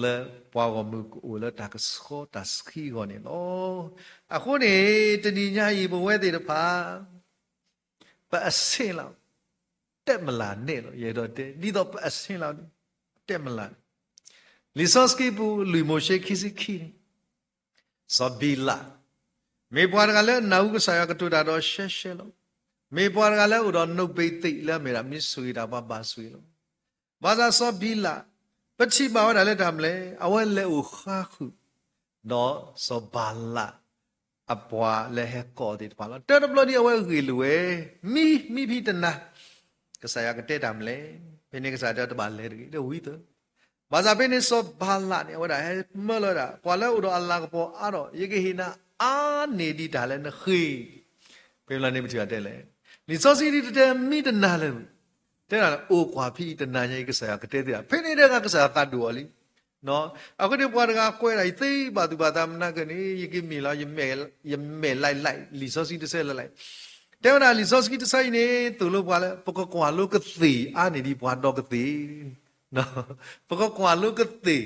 လၢပှၤဂီၢ်မုၢ်ကအိၣ်လၢတၢ်ကဆှီတၢ်ဆှံအဂီၢ်န့ၣ်လီၤ. အဃိန့ၣ် တနံၤညါအံၤပဝဲသ့ၣ်တဖၣ် ပအဆ့လး တဲမလၢ်နဲၣ်လီၤ. ယအဲၣ်ဒိးတဲ ဒ်သိးပအဆ့လးန့ၣ် တဲမလၢ်န့ၣ်, လံာ်စီဆှံပူၤ လွံၢ်မိၤၡ့ခံဆံခံန့ၣ်, စီၤဘံလး မ့ၢ်ပှၤတဂၤလၢအနၢ်ဟူကစၢ်ယွၤကတိၤတၢ်ဒီးရှဲရှဲလီၤ. မ့ၢ်ပှၤတဂၤလၢအအိၣ်ဒီးနိၣ်ဘ့းသ့းလၢအမ့ၢ်ဒၣ်မ့ၢ်ဆိၣ်ဂ့ၤတၢ်ပှၤဘၣ်ဆိၣ်ဂ့ၤလီၤ. ဘၣ်ဆၣ်စီၤဘံလး ပထံၣ်ဘၣ်ဝဲဒၣ်လၢတၢ်မနုၤလဲၣ်, အဝဲလဲၤအိၣ်ဃါဃုာ် ဒီးစီၤဘၤလး အပှၤလၢဟဲကိးသ့ၣ်တဖၣ်လီၤ. တၢ်တဘျီဒ်အဝဲဂ့ၢ်လိာ်ဝဲ, မံ မံဖံးတနၤ ကစၢ်ယွၤကတဲတၢ်မနုၤလဲၣ်, ဖဲန့ၣ်ကစၢ်ယွၤတဲတဘၣ်လဲၤတဂ့ၤ, ဒီးဝံသးစူၤ, ဘၣ်ဆၣ်ဖဲန့ၣ်စီၤဘၤလးန့ၣ် အဝဲဒၣ်ဟဲမၢလီၤဝဲဒၣ် ပှၤလၢအအိၣ်ဒီးအလၤကပီၤအါထီၣ်, ယကဟ့ၣ်နၤအါန့ၢ်ဒံးတၢ်လၢနဃ့ ဖဲမနုၤန့ၣ်ပထံၣ်ဘၣ်တဲလဲၣ်, လံာ်စီဆှံဒ်တတဲမံတနၤလၢၤ, တဲဒၣ်အိၣ်ကွၢ်ဖဲအံၤတနၤညါအံၤ ကစၢ်ယွၤကတဲသ့ဒၣ်, ဖဲန့ၣ်တဂၤကစၢ်ယွၤသးဒိၣ်အီၤလံ. အဃိန့ၣ်ပှၤတဂၤကွဲးဒၣ်အံၤသ့ဘၣ်သူၣ်ဘၣ်သးမနုၤက့န့ၣ် ယကမ့ၢ်လီၤ, ယမဲာ်လၢ်လၢ် လံာ်စီဆှံတဆၢလၢ်လၢ်, တဲဝဲဒၣ်လံာ်စီဆှံတဆၢအံၤန့ၣ် သိၣ်လိပှၤလၢ ပကကွၢ်လိကသ့ၣ်အါန့ၢ်ဒံးပှၤဒီးကသ့ၣ် ပကကွၢ်လိကသ့ၣ်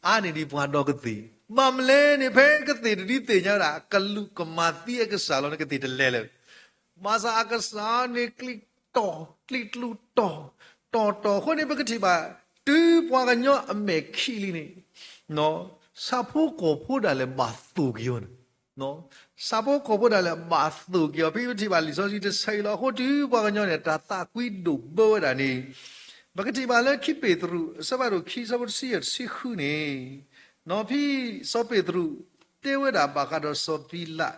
အါန့ၢ်ဒံးပှၤဒီးကသ့ၣ်, ဘၣ်မနုၤလဲၣ်န့ၣ် ဖဲကသ့ၣ်တဒုသ့ၣ်ညါဝဲဒၣ် ကလူးကမၤသံအကစၢ်လီၤန့ၣ် ကသ့ၣ်တလဲၤလၢၤ, ဘၣ်ဆၣ်အကစၢ်န့ၣ် ကျံးတီၢ် ကျံးကျူတီၢ် တီၢ်တီၢ်အဃိန့ၣ် ပကထံၣ်ဘၣ် တုၤပှၤကညီအမဲာ်ခံးလံန့ၣ် ဆၣ်ဖိကီၢ်ဖိဒၣ်လဲာ်ဘၣ်သိၣ်က့ၤအီၤန့ၣ်, ဆၣ်ဖိကီၢ်ဖိဒၣ်လဲာ်ဘၣ်သိၣ်က့ၤအီၤ ဖဲပထံၣ်ဘၣ်လံာ်စီဆှံတဆၢအံၤလီၤ. အဃိတုၤပှၤကညီန့ၣ် တၢ်သးကွံဒိၣ်ဘၢဝဲဒၣ်န့ၣ် ပကထံၣ်ဘၣ်လၢခံပ့းတရူး အဆၢဖးဒိၣ်ခံ အဆၢဖိတဆံယဲၢ်တဆံဃုန့ၣ်, ဖဲစီၤပ့းတရူးတဲဝဲဒၣ်ဘၣ်ဃးဒီးစီၤဘံလး,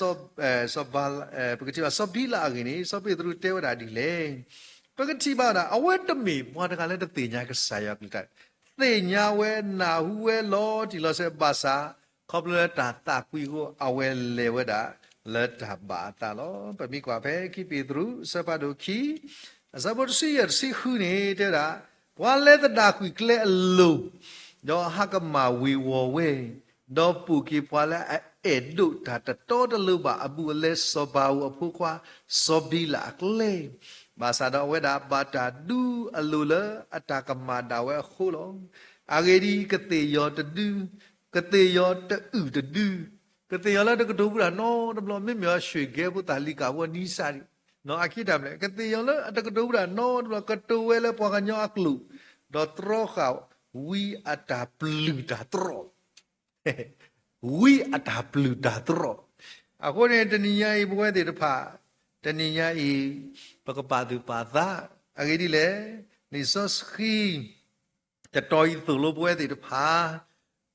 စီၤဘံလး, ပကထံၣ်ဘၣ်စီၤဘံလးအဂ့ၢ်န့ၣ် စီၤပ့းတရူးတဲဝဲဒၣ်ဒ်လဲၣ်, ပကထံၣ်ဘၣ်ဝဲဒၣ် အဝဲတမ့ၢ်ပှၤတဂၤလၢတသ့ၣ်ညါကစၢ်ယွၤအကလုၢ်ကထါ, သ့ၣ်ညါဝဲ နၢ်ဟူဝဲလီၤတံၢ်လီၤဆဲးဘၣ်ဆၣ် ခီဖျိလၢတၢ်သးကွံအဃိ အဝဲလဲၤဝဲဒၣ်လၢတၢ်ဘၣ်အသးလီၤ. ပမ့ၢ်ကွၢ်ဖဲခံပ့းတရူး အဆၢဖးဒိၣ်ခံ အဆၢဖိတဆံယဲၢ်တဆံဃုန့ၣ် တဲဝဲဒၣ်, ပှၤလဲၤသဒၣ်ကွံာ်ကျဲအလိၤ, ဒီးဟးကမၣ်ဝ့ၤဝီၤဝဲ, ဒီးပိာ်က့ၤပှၤလၢအအဲၣ်ဒိးတၢ်တတီတလိၤဘၣ်အဘူးအလဲစီၤဘၤဧိၤအဖိခွါ စီၤဘံလးအကျဲ, ဘၣ်ဆၣ်ဒီးအဝဲဒၣ်ဘၣ်တၢ်ဒူအလိၤလၢအတၢ်ကမၣ်ဒၣ်ဝဲအဃိလီၤ. အဂ့ၢ်ဒ်အံၤ, ကသ့ၣ်ယီၤတဒု, ကသ့ၣ်ယီၤတအုၣ်တဒု, ကသ့ၣ်ယီၤလၢတကတိၤဘူးတၢ်နီတဘျီ, မ့မ့ၢ်အီၤ ရွှေဂဲဖိ သၣ်လံၤကးဖိ နံစၢ်ဒံး, အခံတၢ်မနုၤလဲၣ်, ကသ့ၣ်ယီၤလၢအတကတိၤဘူးတၢ်နီတဘျီ ကတိၤဝဲလၢပှၤကညီအကျိာ်, ဒီးတြီဃာ်ဝံအတၢ်ပျုၢ်တၢ်တြီၣ် ဝံအတၢ်ပျုၢ်တၢ်တြီၣ်. အဃိန့ၣ် တနံၤညါအံၤ ပဝဲသ့ၣ်တဖၣ်, တနံၤညါအံၤ ပကပာ်သူၣ်ပာ်သး, အဂ့ၢ်ဒ်လဲၣ်, လံာ်စီဆှံ တတီၤအံၤသိၣ်လိပဝဲသ့ၣ်တဖၣ်,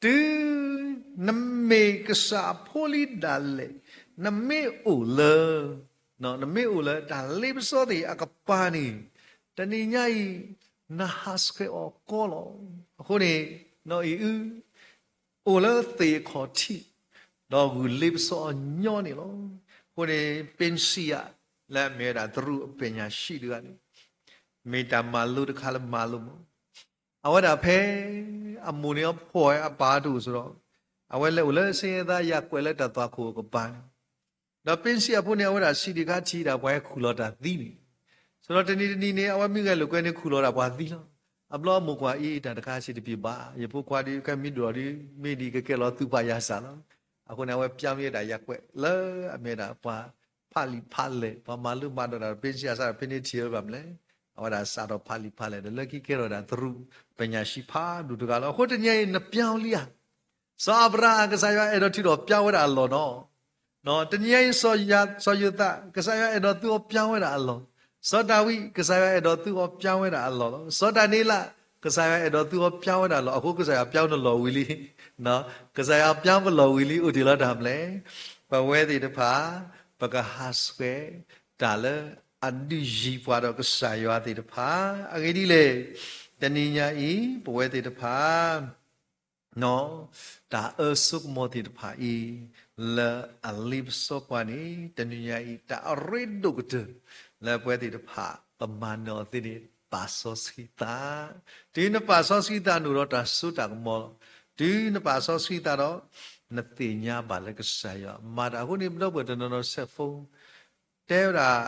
တုၤနမ့ၢ်ကစၢ်အဖိလံဒၣ်လဲာ်, နမ့ၢ်အိၣ်လၢ, နမ့ၢ်အိၣ်လၢတၢ်လ့ပစီသ့ၣ်အကပၤန့ၣ်, တနံၤညါအံၤ နဟးဆှဲးအီၤကီလီၤ. အဃိန့ၣ် နီၢ်အံၤအု အိၣ်လၢသ့ၣ်အခီၣ်ထံး, ဒီးဂုာ်လ့ပစီအီၤညီန့ၣ်လီၤ. အဃိန့ၣ် ပ့ၣ်စံယၤ လၢအမ့ၢ်ဝဲဒၣ်တရူးအပညၣ်ရှံးတဂၤန့ၣ် မ့ၢ်တၢ်မၤလိတခါလၢမၤလိမး, အဝဲဒၣ်ဖဲ အမိၢ်န့ၣ်အဖှီၣ်အပၢ်တအိၣ်အသိးဒီး အဝဲလဲၤအိၣ်လၢဆင်းရဲသားရပ်ကွက် လၢတၢ်သွၣ်ခိၣ်အကပၤန့ၣ်, ဒီးပ့ၣ်စံယၤဖိန့ၣ် အဝဲဒၣ်စံးဒံးခါထံးဒၣ်ပှၤဟဲခူၣ်လီၤတၢ်သံန့ၣ်, ဆိုတော့ တနံၤတနံၤန့ၣ် အဝဲမ့ၢ်ဂဲၤလိာ်ကွဲန့ၣ် ခူၣ်လီၤဒၣ်ပှၤသံလီၤ. အဘျီအမိၢ်ကွၢ်အံၤ တၢ်တခါစံးတပျ့ၤဘၣ်, ယဖိခွါဒုး ခဲမံဒိၣ်ဒီး မ့ၢ်ဒ်ကကဲလီၤသူၣ်ဖးယၤစၢ်လီၤ. အဃိန့ၣ် အဝဲပျၢ်မ့ၢ်ဝဲဒၣ်ရပ်ကွက် လၢအမ့ၢ်ဝဲဒၣ်ပှၤ ဖးလံာ်ဖးလဲၢ်, ပှၤမၤလိမၤဒိးတၢ်ဒီး ပ့ဆံအစးဒီး ဖဲန့ၣ်ထံၣ်ဝဲဘၣ်မလဲၣ်, အဝဲဒၣ်စးထီၣ်ဖးလံာ်ဖးလဲၢ်ဒီး လၢခံကဲထီၣ်ဝဲဒၣ်သရူးပညၣ်ဆံးဖးဒိၣ်တဂၤလီၤ. အဃိတနံၤအံၤ နပျောက်လံဧါ, စီၤအၤဘြၤဟၣ် ကစၢ်ယွၤအဲၣ်ဒိးထုးထီၣ်ပျောက်ဝဲဒၣ်အလီၢ်နီၤ, တနံၤအံၤ စီၤယိၤသး ကစၢ်ယွၤအဲၣ်ဒိးသုအီၤပျောက်ဝဲဒၣ်အလီၢ်, စီၤဒၤဝံး ကစၢ်ယွၤအဲၣ်ဒိးသုအီၤပျောက်ဝဲဒၣ်အလီၢ်လီၤ. စီၤဒၤနံးယ့လး ကစၢ်ယွၤအဲၣ်ဒိးသုအီၤပျောက်ဝဲဒၣ်အလီၢ်, အဃိကစၢ်ယွၤပျောက်နလီၢ်ဝံၤလံ, ကစၢ်ယွၤပျောက်ပလီၢ်ဝံၤလံ အိၣ်တ့ၢ်လီၤတၢ်မလဲၣ်, ပဝဲသ့ၣ်တဖၣ် ပကဟးဆှဲးတၢ်လၢအဒုးယံၤပှၤဒီးကစၢ်ယွၤသ့ၣ်တဖၣ်, အဂ့ၢ်ဒ်လဲၣ်, တနံၤညါအံၤ ပဝဲသ့ၣ်တဖၣ် တၢ်အၢစိကမီၤသ့ၣ်တဖၣ်အံၤ လၢအလ့ပစီပှၤန့ၣ် တနံၤညါအံၤ တၢ်အရ့ဒိၣ်ကတၢၢ် လၢပဝဲသ့ၣ်တဖၣ် ပမၤနၢၤအီၤသ့န့ၣ် ပာ်စီဆှံသး, တုၤနပာ်စီဆှံသးနအိၣ်ဒီးတၢ်စိတၢ်ကမီၤလီၤ. တုၤနပာ်စီဆှံသးဒီး နသ့ၣ်ညါဘၣ်လၢကစၢ်ယွၤမၤတၢ်အဃိန့ၣ် ပဒီပုၢ်ဝဲၢ်တနီၤနီၤ ဆဲးဖိ တဲဝဲဒၣ်,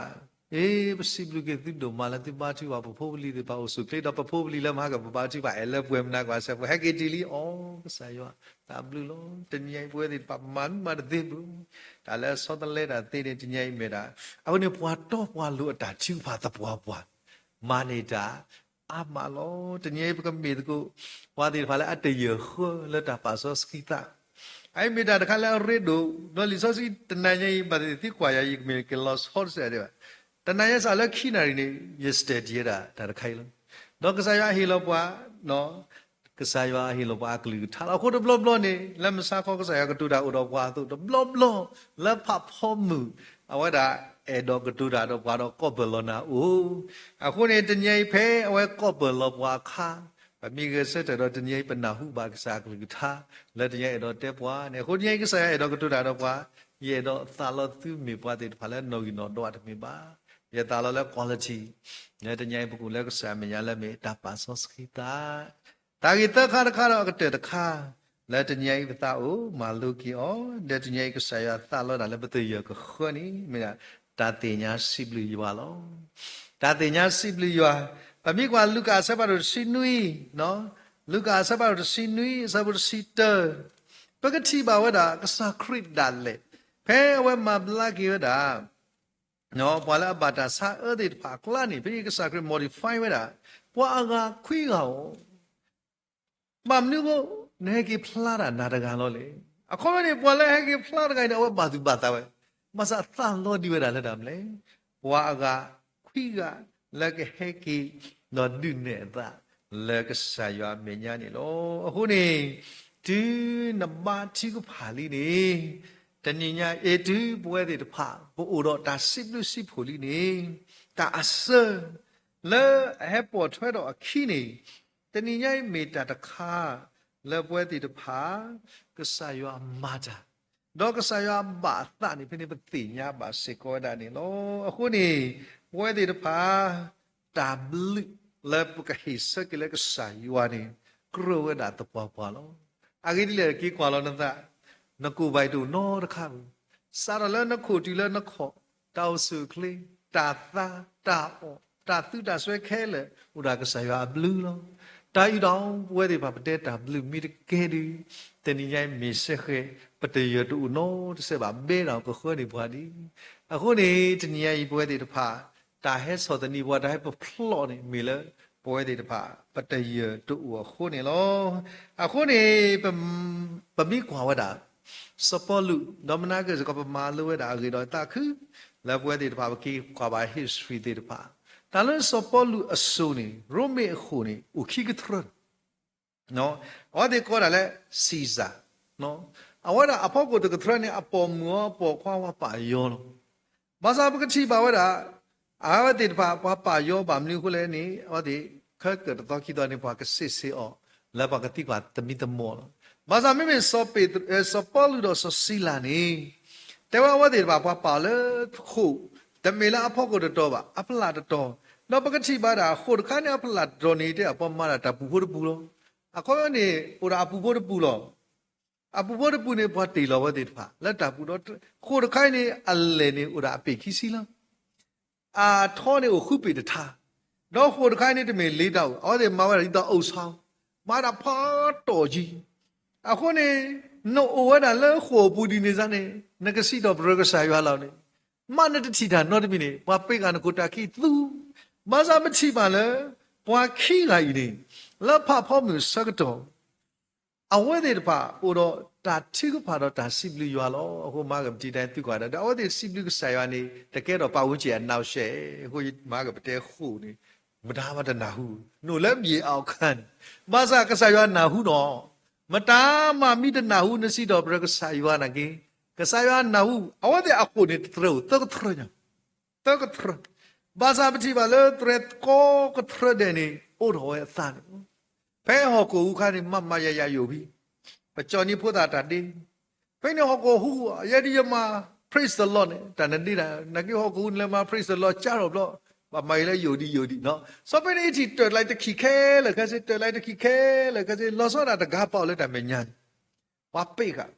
အ့ ပစံးဘျုးက့ၤသုဒိၣ်မးလၢသုဘါထုကဖၣ် ပဖိပလံၤသ့ၣ်တဖၣ်အိၣ်ဆူၣ်အိၣ်ချ့ဒီး ပဖိပလံၤလၢမဟါကပဘါထုကဖၣ် အဲၣ်လၢပှဲၤမနၤကွၢ်စဲးဖိ ဟဲက့ၤတုၤလံအီၤ, ကစၢ်ယွၤ တၢ်ဘျုးလီၤ. တနံၤညါအံၤ ပဝဲသ့ၣ်တဖၣ် ပမၤမုာ်မၤတသ့ဘၣ်, တၢ်လၢအဆီတလဲတၢ်သ့န့ၣ် တနံၤညါအံၤမ့ၢ်ဒၣ်, အဃိန့ၣ် ပှၤတီပှၤလိၤအတၢ်ထုကဖၣ်သပှၢ်ပှၢ် မၤန့ၢ်တၢ် အါမးလီၤ. တနံၤအံၤ ပကမ့ၢ်သကိး ပှၤသ့ၣ်တဖၣ်လၢအတယၢၢ်ဃၢလၢတၢ်ပာ်စီဆှံသး, အအံၤမ့ၢ်တၢ်တခါလၢအရ့ဒိၣ်, ဒီးလံာ်စီဆှံတနံၤညါအံၤ ဘၣ်သ့ၣ်သ့ၣ်ကွၢ်ယၤ ယကမ့ၢ်ကလီၤဆီတစဲးဒံးဘၣ်, တနံၤညါစးလၢခံနၣ်ရံၣ်န့ၣ် ယ study ဝဲဒၣ်တၢ်တခါအံၤလီၤ. ဒီးကစၢ်ယွၤဟ့ၣ်လီၤပှၤ ကစၢ်ယွၤဟ့ၣ်လီၤပှၤအကလုၢ်ကထါလီၤ. အဃိတဘျီဘျီန့ၣ် လၢမုၢ်ဆါခီကစၢ်ယွၤကတိၤတၢ်အိၣ်ဒီးပှၤအသိး တဘျီဘျီ လၢဖးဖီမုၢ် အဝဲဒၣ်အဲၣ်ဒိးကတိၤတၢ်ဒီးပှၤဒီးကိးပၢၢ်လီၤနၤအိၣ်, အဃိန့ၣ် တနံၤအံၤ ဖဲအဝဲကိးပၢၢ်လီၤပှၤအခါ ပမ့ၢ်ဂဲၤဆၢထၢၣ်ဒီး တနံၤအံၤ ပနၢ်ဟူဘၣ်ကစၢ်အကလုၢ်ကထါ လၢတနံၤအံၤအဲၣ်ဒိးတဲပှၤန့ၣ်. အဃိတနံၤအံၤ ကစၢ်ယွၤအဲၣ်ဒိးကတိၤတၢ်ဒီးပှၤ, ယအဲၣ်ဒိးသးလီသုမ့ၢ်ပှၤသ့ၣ်တဖၣ်လၢနီၣ်ဂံၢ်နီၣ်ဒွးတမ့ၢ်ဘၣ်. ယသးလီလၢ quality လၢတနံၤအံၤ ပကအိၣ်လၢကစၢ်အမဲာ်ညါလၢမ့ၢ်တၢ်ပာ်စီဆှံသး တၢ်ဂ့ၢ်သၢခါတခါဒီးအကတၢၢ်တခါ လၢတနံၤအံၤပသးအိၣ်မၤလိက့ၤအီၤ, ဒီးတနံၤအံၤကစၢ်ယွၤသးလီဒၣ်လၢပတယၢၢ်ကဃၢန့ၣ် မ့ၢ်ဒၣ်တၢ်သ့ၣ်ညါစံးဘျုးယွၤလီၤ. တၢ်သ့ၣ်ညါစံးဘျုးယွၤ, ပမ့ၢ်ကွၢ်လူၤကၣ်အဆၢဖးဒိၣ်တဆံနွံ, လူၤကၣ်အဆၢဖးဒိၣ်တဆံနွံ အဆၢဖိတဆံတၢ, ပကထံၣ်ဘၣ်ဝဲဒၣ် ကစၢ်ခရံာ်ဒၣ်လဲာ် ဖဲအဝဲမၤဘျါက့ၤဝဲဒၣ် ပှၤလၢအဘၣ်တၢ်ဆါအၢသ့ၣ်တဖၣ်အကျါန့ၣ် ဖဲအံၤကစၢ်ခရံာ် modify ဝဲဒၣ် ပှၤအဂၤခွံဂၤဧိၤ, ဘၣ်မနုၤအဃိ နဟဲက့ၤဖျါတၢ်နၤတဂၤလီၤလဲၣ်. အခီပညီန့ၣ် ပှၤလၢဟဲက့ၤဖျါတဂၤအံၤန့ၣ် အဝဲဘၣ်သူၣ်ဘၣ်သးဝဲ, ဘၣ်ဆၣ်သးလီဒံးဝဲဒၣ်လၢတၢ်မနုၤလဲၣ်, ပှၤအဂၤခွံဂၤ လၢကဟဲက့ၤ ဒီးဒုးနဲၣ်အသး လၢကစၢ်ယွၤအမဲာ်ညါန့ၣ်လီၤ. အဃိန့ၣ် တုၤနဘါထုကဖၣ်လံန့ၣ် တနံၤညါအံၤ တုၤပဝဲသ့ၣ်တဖၣ် ပအိၣ်ဒီးတၢ်စံးဘျုးစံးဖှိၣ်လံန့ၣ် တၢ်အစၢ လၢအဟဲပိာ်ထွဲထီၣ်အခံန့ၣ် တနံၤညါအံၤမ့ၢ်တၢ်တခါ လၢပဝဲသ့ၣ်တဖၣ် ကစၢ်ယွၤမၤတၢ် ဒီးကစၢ်ယွၤဘၣ်အသးန့ၣ် ဖဲန့ၣ်ပသ့ၣ်ညါဘၣ်စ့ၢ်ကီးဝဲဒၣ်န့ၣ်လီၤ. အဃိန့ၣ် ပဝဲသ့ၣ်တဖၣ် တၢ်ဘျုးလၢပကဟ့ၣ်ဆၢက့ၤလၢကစၢ်ယွၤန့ၣ် ကြၢးဝဲဒၣ်သပှၢ်ပှၢ်လီၤ. အဂ့ၢ်ဒ်လဲၣ် က့ၤကွၢ်လီၤနသး, နကိၣ်ဘၣ်အံၤတအိၣ်နီတခါဘၣ်, စးထီၣ်လၢနခိၣ်တုၤလၢနခီၣ်, တၢ်အိၣ်ဆူၣ်အိၣ်ချ့, တၢ်သါ, တၢ်အီၣ်, တၢ်သုးတၢ်စွဲခဲလၢာ် အိၣ်ဒၣ်ကစၢ်ယွၤအဘျုးလီၤ. တၢ်အံၤဒီး ပဝဲသ့ၣ်တဖၣ်ပတဲတၢ်ဘျုးမ့ၢ်တကဲဒုး တနံၤညါအံၤမ့ၢ်စဲဃဲၤ ပတယၢၢ်တအိၣ်နီတစဲးဘၣ် ဘဲဒၣ်ကဃၢန့ၢ်ပှၤဒံး. အဃိန့ၣ် တနံၤညါအံၤပဝဲသ့ၣ်တဖၣ် တၢ်ဟဲဆီၣ်သနံးပှၤ တၢ်ဟဲပဖျီၣ်န့ၣ် မ့ၢ်လၢပဝဲသ့ၣ်တဖၣ် ပတယၢၢ်တအိၣ်အဃိန့ၣ်လီၤ. အဃိန့ၣ် ပမ့ၢ်ကွၢ်ဝဲဒၣ် စီၤပီလူး ဒီးမနၤက့ၤစ့ၢ်ကီး ပမၤလိဝဲဒၣ်အဂ့ၢ်ဒီးသးခု လၢပဝဲသ့ၣ်တဖၣ် ပက့ၤကွၢ်ဘၣ် history သ့ၣ်တဖၣ်, တၢ်လၢစီၤပီလူးအစိၤန့ၣ် ရိမ့ၤအဃိာ်န့ၣ် အိၣ်ခံကတြၢၢ် အဝဲသ့ၣ်ကိးဒၣ်လၢ Caesar, အဝဲဒၣ်အဖီခိၣ်တကတြၢၢ်န့ၣ် အပိာ်မုၣ်အီၤ အပိာ်ခွါဝဲပာ်ယီၤလီၤ. ဘၣ်ဆၣ်ပကထံၣ်ဘၣ်ဝဲဒၣ် အဝဲသ့ၣ်တဖၣ် ပှၤပာ်ယီၤဘၣ်မနုၤအဃိလဲၣ်န့ၣ် အဝဲသ့ၣ် ခဲကၢၣ်တသီခံသီန့ၣ် ပှၤကစ့းဆ့းအီၤ လၢပှၤကသံကွၢ်သမံသမိးလီၤ. ဘၣ်ဆၣ်မ့မ့ၢ်စီၤပ့းတရူး စီၤပီလူးဒီးစီၤစံလၤန့ၣ် တဲဝဲအဝဲသ့ၣ်တဖၣ်ပှၤပာ်အီၤလၢဃိာ်, တမ့ၢ်လၢအဖီခိၣ်တတီၤဘၣ်, အဖီလာ်တတီၤ, ဒီးပကထံၣ်ဘၣ်ဒၣ်ဃိာ်တခါန့ၣ် အဖီလာ်တတီၤန့ၣ် တဲအပှၤမၤဒၣ်တၢ်ပူၤဖိတပူၤလီၤ. အခီပညီန့ၣ် အိၣ်ဒၣ်အပူၤဖိတပူၤလီၤ. အပူၤဖိတပူၤန့ၣ် ပှၤတ့ၢ်လီၤဝဲသ့ၣ်တဖၣ် လၢတၢ်ပူၤဒီး ဃိာ်တခါအံၤန့ၣ် အလဲၢ်န့ၣ်အိၣ်ဒၣ်အပ့ၢ်ခံဆံလီၤ. အထီန့ၣ်အိၣ်ဃုပ့ၢ်တထါ, ဒီးဃိာ်တခါအံၤန့ၣ် တမ့ၢ်လ့တၢ်အိၣ်, အဝဲသ့ၣ်မၤဝဲဒၣ်ဒ်သိးအိၣ်ဆီ, မၤဒၣ်ဖးတီၢ်ကံ. အဃိန့ၣ် နအိၣ်ဝဲဒၣ်လၢဃိာ်အပူၤဒ်န့ၣ်စ့ၢ်န့ၣ် နကစံးထီၣ်ပတြၢၤကစၢ်ယွၤလီၤန့ၣ် မ့ၢ်နတထံၣ်တၢ်နီတမံၤန့ၣ် ပှၤပ့းဃာ်နခိၣ်တၢ်ခံးသူ, ဘၣ်ဆၣ်ပထံၣ်ဘၣ်လၢ ပှၤခံဂၤအံၤန့ၣ် လၢဖးဖီမုၢ်ဆၢကတီၢ် အဝဲသ့ၣ်တဖၣ်အိၣ်ဒီးတၢ်ထုကဖၣ်ဒီးတၢ်စံးဘျုးယွၤလီၤ. အဃိမၤကပတံတၢ်သုကွၢ်ဒီး အဝဲသ့ၣ်စံးဘျုးကစၢ်ယွၤန့ၣ် တကဲထီၣ်ပဝဲကဲအနၢ်ရှဲ, အဃိမၤကပတဲဃိာ်န့ၣ် မတၤမၤတနၢ်ဟူ, နအိၣ်လၢဘံၣ်အီၣ်ခါန့ၣ်, ဘၣ်ဆၣ်ကစၢ်ယွၤနၢ်ဟူနီၤ, မတၤမၤမံတနၢ်ဟူ နစံးထီၣ်ပတြၢၤကစၢ်ယွၤနာ်က့, ကစၢ်ယွၤနၢ်ဟူ, အဝဲသ့ၣ်အဃိာ်န့ၣ် တတြဲၤအိၣ်သၢကထြၢညါ သၢကထြၢ, ဘၣ်ဆၣ်ပထံၣ်ဘၣ်လၢတြဲၤကိးကထြၢဒဲးန့ၣ် အိးထီၣ်ဝဲအသးန့ၣ်လီၤ. ဖဲဟီၣ်ခိၣ်ဟူးခါန့ၣ် မၤမၤယၤယၤယိာ်ဝံၤ, ပကၠီနံၤဖိသၣ်တၢ်ဒ့, ဖဲန့ၣ်ဟီၣ်ခိၣ်ဟူး, ယဲဒၣ်ယမၤ praise the Lord န့ၣ် တၢ်နဒ့တၢ်, နာ်က့ဟီၣ်ခိၣ်ဟူးန့ၣ်လၢမၤ praise the Lord ကၢထီၣ်ဘျီ, ဘၣ်မၤအံၤလၢယိာ်ဒံးယိာ်ဒံးနီၤ, စီၤပ့းနအံထံၣ်တၢၢ်တလါတခံခဲလၢာ်ခဲဆ့, တၢၢ်တလါတခံခဲလၢာ်ခဲဆ့, လီၤဆီဒၣ်တဂၤပာ်အီၤလၢတၢ်မဲာ်ညါန့ၣ် ပှၤပ့းဃာ်,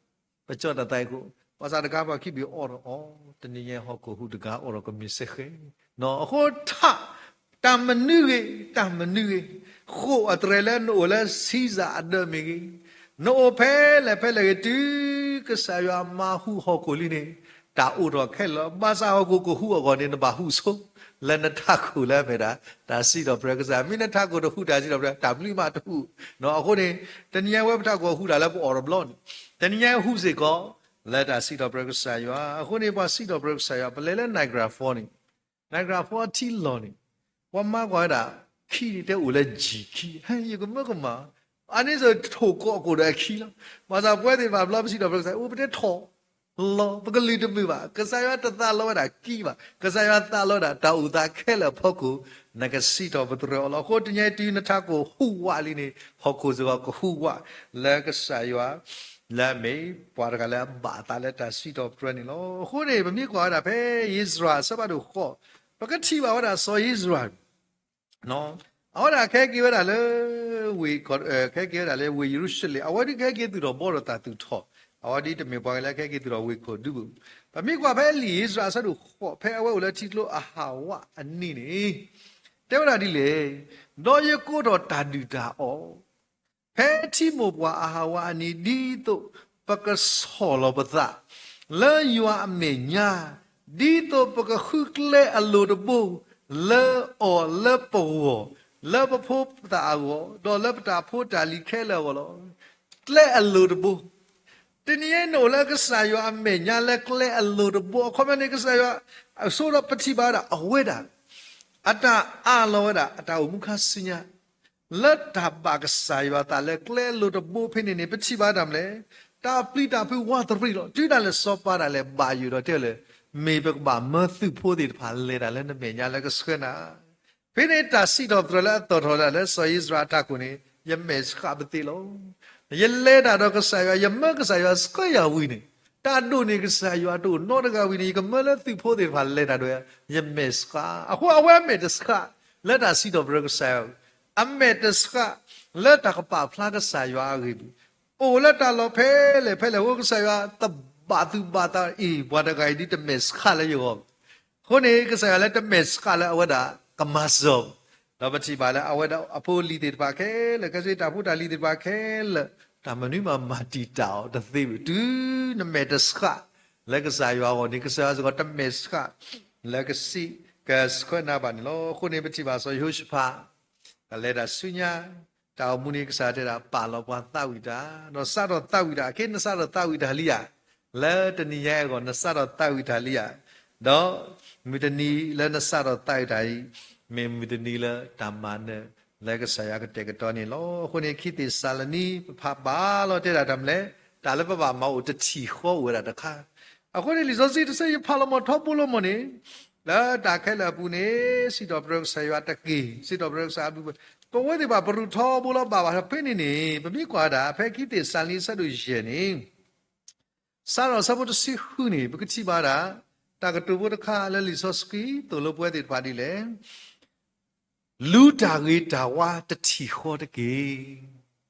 ပကၠီတၢ်သးအံၤခိၣ်, ဘၣ်ဆၣ်တဂၤပှၤခံဘ့ၣ်အီၣ်ထီၣ်အီၤ, တနံၤညါဟီၣ်ခိၣ်ဟူးတဂၤအီၣ်ထီၣ်ကမ့ၢ်စ့ၢ်ကီး, အဃိထး, တၢ်မနုၤဂ့ၤ, တၢ်မနုၤဂ့ၤ, ဃိာ်အတြဲၤလၢနအိၣ်လၢ Caesar အဒၢးမ့ၢ်ဂ့ၤ, နအိၣ်ဖဲလဲၣ်ဖဲလဲၣ်ဂ့ၤ, တုၤကစၢ်ယွၤမၤဟူးဟီၣ်ခိၣ်လံန့ၣ်, တၢ်အိးထီၣ်ခဲလၢာ်လီၤ. ဘၣ်ဆၣ်ဟီၣ်ခိၣ်ကဟူးအဂီၢ်န့ၣ် နဘၣ်ဟူးဆိ လၢနထးခိၣ်လၢအမ့ၢ်ဒၣ် တၢ်စံးထီၣ်ပတြၢၤကစၢ်, မ့ၢ်နထးခိၣ်တဟူးတၢ်စံးထီၣ်ပတြၢၤ တၢ်ဘျုးမးတဟူး, အဃိန့ၣ်, တနံၤညါဝဲပထးခိၣ်ဟူးတၢ်လၢပအီၣ်တဘျီန့ၣ်, တနံၤညါဟူးစ့ၢ်ကီး, လၢတၢ်စံးထီၣ်ပတြၢၤကစၢ်ယွၤ, အဃိန့ၣ် ပှၤစံးထီၣ်ပတြၢၤကစၢ်ယွၤ, ပလဲၤလၢ Niagara Falls န့ၣ်, Niagara Falls ထံလီၢ်န့ၣ်, ပှၤမၤကွၢ်ဝဲဒၣ်, ခံန့ၣ်တဲအိၣ်လၢ G ခံ, ယကမၢကမၣ်, အန့ၣ်စ့ၢ်ထိၣ်ကိးအကိာ်ဒီးအခံလီၤ. ဘၣ်ဆၣ်ပဝဲသ့ၣ်တဖၣ်ဘျီပစံးထီၣ်ပတြၢၤကစၢ်, အိၣ်ပတဲထီၣ်လီၤ, ပကလုၢ်တမုာ်ဘၣ်, ကစၢ်ယွၤတသးလီဝဲဒၣ်ခံဘၣ်, ကစၢ်ယွၤသးလီဝဲဒၣ်တၢ်အိၣ်သးခဲလၢာ်အဖီခိၣ်, နကစံးထီၣ်ပတြၢၤအီၤလီၤ. အဃိတနံၤညါတုၤနထးခိၣ်ဟူးဝးလံန့ၣ်, ဟီၣ်ခိၣ်စ့ၢ်ကီးကဟူးဝး, လၢကစၢ်ယွၤ, လၢအမ့ၢ်ပှၤတဂၤလၢအဘၣ်အသးလၢတၢ်စံးထီၣ်ပတြၢၤန့ၣ်လီၤ. အဃိန့ၣ် ပမ့ၢ်ကွၢ်ဝဲဒၣ်ဖဲယ့ၣ်စရၤအဆၢဖးဒိၣ်ဃိး, ပကထံၣ်ဘၣ်ဝဲဒၣ်စီၤယ့ၣ်စရၤ အဝဲဒၣ်ကဟဲက့ၤဝဲဒၣ်လၢ ဝ့ၢ်, ကဟဲက့ၤဝဲဒၣ်လၢဝ့ၢ်ယရူၤၡလ့ၣ်, အဝဲဒၣ်ကဟဲက့ၤသူၣ်ထီၣ်ဘှီထီၣ်တၢ်သူၣ်ထီၣ်, အဝဲဒၣ်တမ့ၢ်ပှၤကလဲၤကဟဲက့ၤသူၣ်ထီၣ်ဝ့ၢ်ခိၣ်ဒူပူၤ. ပမ့ၢ်ကွၢ်ဖဲလံာ်ယ့ၣ်စရၤအဆၢဒိၣ်ဃိး ဖဲအဝဲအိၣ်လၢထံကျိအဟၣ်ဝးအနံၤန့ၣ်, တဲဝဲဒၣ်ဒ်လဲၣ်, ဒီးယကအိးထီၣ်တၢ်ဒုၣ်တၢ်အီၣ် ဖဲထံမိၢ်ပှၢ်အဟၣ်ဝးအနံၤ ဒ်သိးပကဆီၣ်လီၤပသး လၢယွၤအမဲာ်ညါ, ဒ်သိးပကဃုကျဲအလိၤတဘိ လၢအီၤလၢပဂီၢ်, လၢပဖိပသၣ်အဂီၢ်, ဒီးလၢပတၢ်ဖိတၢ်လံၤခဲလၢာ်အဂီၢ်လီၤ. ကျဲအလိၤတဘိ, တနံၤအံၤနအိၣ်လၢကစၢ်ယွၤအမဲာ်ညါလၢကျဲအလိၤတဘိ, အခီပညီန့ၣ် ကစၢ်ယွၤအဆိဒီးပထံၣ်ဘၣ်ဝဲဒၣ်အဝဲဒၣ် အတၢ်အးလီၤဝဲဒၣ် အတၢ်အိၣ်မူခါဆူညါ လၢတၢ်ဘၣ်ကစၢ်ယွၤအသးလၢကျဲအလိၤတဘိဖဲန့ၣ်န့ၣ် ပထံၣ်ဘၣ်တၢ်မနုၤလဲၣ်, တၢ်ပျံၤတၢ်ဖုးဝးတရံးလီၤ. တုၤဒၣ်လဲာ်စီၤပၤဒၣ်လဲာ်ဘၣ်ယိၣ်ဒီးတဲလၢ မ့ၢ်ပကဘၣ်မၢသုးဖိသ့ၣ်တဖၣ်လဲၤတၢ်လၢနမဲာ်ညါလၢကဆှၢနၤ ဖဲန့ၣ်တၢ်စံးထီၣ်ပတြၢၤလၢအသီၣ်ထီၣ်ဒၣ်လၢစီၤယ့ၣ်စရၤအထးခိၣ်န့ၣ် ယမဲာ်ဆှးပသ့လီၤ. ယလဲၤတၢ်ဒီးကစၢ်ယွၤ, ယမၢကစၢ်ယွၤဆှၢယၤဝံၤန့ၣ်, တၢ်ဒိၣ်န့ၢ်ကစၢ်ယွၤတအိၣ်နီတဂၤဝံၤန့ၣ် ယကမၢလၢသုးဖိသ့ၣ်တဖၣ်လဲၤတၢ်ဒီးယၤ, ယမဲာ်ဆှး. အဃိအဝဲအမဲာ်တဆှး လၢတၢ်စံးထီၣ်ပတြၢၤကစၢ်ယွၤ, အမဲာ်တဆှး လၢတၢ်ကပာ်ဖျါကစၢ်ယွၤအဂ့ၢ်ပူၤ, အိၣ်လၢတၢ်လီၢ်ဖဲလဲၣ်ဖဲလဲၣ်အဃိ ကစၢ်ယွၤတဘၣ်သူၣ်ဘၣ်သးအံၤ ပှၤတဂၤအံၤဒ်တမဲာ်ဆှးလၢယဂီၢ် အဃိန့ၣ် ကစၢ်ယွၤလၢတမဲာ်ဆှးလၢအဝဲဒၣ်ကမၤစၢၤ, ဒီးပထံၣ်ဘၣ်လၢအဝဲဒၣ်အဖိအလံၤသ့ၣ်တဖၣ်ခဲလၢာ်, ခဲဆ့တၢ်ဖိတၢ်လံၤသ့ၣ်တဖၣ်ခဲလၢာ်, တၢ်မနုၤမးမၤတံာ်တာ်အီၤတသ့ဘၣ်. တုၤနမဲာ်တဆှးလၢကစၢ်ယွၤအဂီၢ်န့ၣ် ကစၢ်ယွၤစ့ၢ်ကီးတမဲာ်ဆှးလၢကစံးကဆှၢနၤဘၣ်န့ၣ်လီၤ. အဃိန့ၣ် ပထံၣ်ဘၣ်စီၤယဟိၤၡဖး ကလဲၤတၢ်ဆူညါ, တၢ်အိၣ်မူန့ၣ် ကစၢ်ယွၤတဲဒၣ် ပာ်လီၤပှၤသးဝံၣ်တၢ်, ဒီးစးထီၣ်သးဝံၣ်တၢ်, ခဲနစးထီၣ်သးဝံၣ်တၢ်လံဧါ, လၢတနံၤညါအဂီၢ် နစးထီၣ်သးဝံၣ်တၢ်လံဧါ, ဒီးမုၢ်တနံၤလၢနစးထီၣ်သးဝံၣ်တၢ်အံၤ, မ့ၢ်မုၢ်တနံၤလၢတၢ်မၤနၢၤလၢကစၢ်ယွၤကတဲာ်ကတီၤန့ၣ်လီၤ. အဃိန့ၣ် ခံသ့းစၤလနံ ပဖးဘၣ်လီၤတဲဒၣ်တၢ်မနုၤလဲၣ်, တၢ်လၢပဘၣ်မၤအိၣ်တထံၣ်ဃီအိၣ်ဝဲဒၣ်တခါ အဃိန့ၣ် လံာ်စီဆှံတဆၢ ယဖးလီၤမၢ်ထီဘိလီၤမၢ်န့ၣ်, လၢတၢ်ခဲလၢာ်အပူၤန့ၣ် စံးထီၣ်ပတြၢၤကစၢ်ယွၤတက့ၢ်, စံးထီၣ်ပတြၢၤကစၢ်ယွၤအဘျုး, ပဝဲသ့ၣ်တဖၣ်ပရူးထီဘိလီၤဘၣ်ဘၣ်ဖဲန့ၣ်န့ၣ် ပမ့ၢ်ကွၢ်ဒၣ် ဖဲခံသ့းစၤလနံအဆၢဒိၣ်ယဲၢ်န့ၣ် စးထီၣ်အဆၢဖိတဆံဃုန့ၣ် ပကထံၣ်ဘၣ်ဒၣ် တၢ်ကတိၤဖိတခါလၢလံာ်စီဆှံသိၣ်လိပဝဲသ့ၣ်တဖၣ်ဒ်လဲၣ် လူၤတၢ်ဂ့ၤတၢ်ဝါတထံၣ်ဃီတက့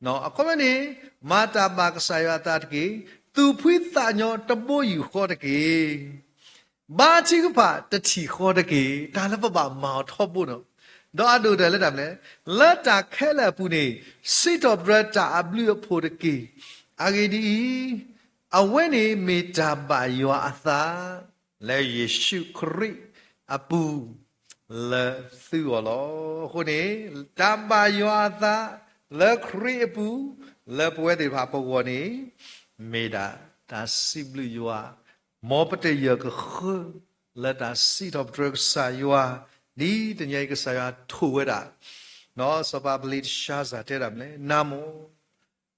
ၢ်. အခီပညီန့ၣ် မၤတၢ်ဘၣ်ကစၢ်ယွၤအသးတက့ၢ်. သူၣ်ဖှံသးညီတဘိယူၢ်ဃီတက့ၢ်. ဘါထုကဖၣ်တထံၣ်ဃီတက့ၢ်. တၢ်လၢပဘၣ်မၤအီၤထီဘိန့ၣ်, ဒီးအဒိၣ်တၢၢ်လၢတၢ်မနုၤလဲၣ်, လၢတၢ်ခဲလၢာ်အပူၤန့ၣ် စံးထီၣ်ပတြၢၤတၢ်အဘျုးအဖှိၣ်တက့ၢ်. အဂ့ၢ်ဒ်အံၤ, အဝဲန့ၣ်မ့ၢ်တၢ်ဘၣ်ယွၤအသး လၢယ့ၣ်ၡူးခရံာ်အပူၤ လၢသုဂီၢ်လီၤ. အဃိန့ၣ် တၢ်ဘၣ်ယွၤအသးလၢခရံာ်အပူၤ လၢပဝဲသ့ၣ်တဖၣ်ပဂီၢ်န့ၣ် မ့ၢ်ဒၣ်တၢ်စံးဘျုးယွၤ မ်ပတယၢၢ်ကဃၢ လၢတၢ်စံးထီၣ်ပတြၢၤကစၢ်ယွၤ ဒ်တနံၤအံၤကစၢ်ယွၤထိၣ်ဝဲဒၣ် စီၤပၤဘလ့းတၡါစၢ်တဲဒၣ်မနုၤလဲၣ်, နၤမိၢ်,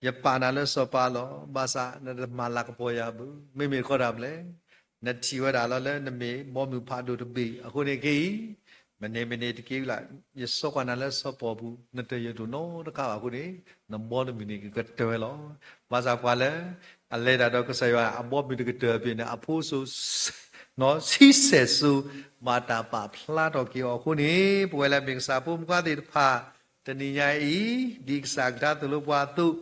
ယပာ်နၤလၢစီၤပၤလီၤ. ဘၣ်ဆၣ်နတမၤလၤကပီၤယၤဘၣ်. မ့မ့ၢ်တခီဒၣ်မနုၤလဲၣ်, နထံၣ်ဝဲဒၣ်လီၤလၢနမ့ၢ်ဘီမုၢ်ဖးဒိၣ်တဘ့ၣ်အဃိန့ၣ် ခဲအံၤ မ့ၢ်န့ၣ်မ့ၢ်န့ၣ်တက့ၢ်လၢ်, ယဆှီကွၢ်နၤလၢစီၤပီၣ်ပူၤ နတယၢၢ်တအိၣ်နီတခါဘၣ်အဃိန့ၣ် နဘီတမုၢ်န့ၣ်ကကတၢၢ်ဝဲလီၤ. ဘၣ်ဆၣ်ပှၤလၢ အလဲၤတၢ်ဒီးကစၢ်ယွၤအဘီမုၢ်တကတၢၢ်အပူၤန့ၣ် အဖိစိၤ ဆံဆဲၣ်စိၤ ဘၣ်တၢ်ပာ်ဖျါထီၣ်က့ၤအီၤအဃိန့ၣ် ပဝဲလၢမ့ၢ်ကစၢ်ဖိမုၣ်ဖိခွါသ့ၣ်တဖၣ် တနံၤညါအံၤ ဒ်ကစၢ်ကထါသိၣ်လိပှၤအသိး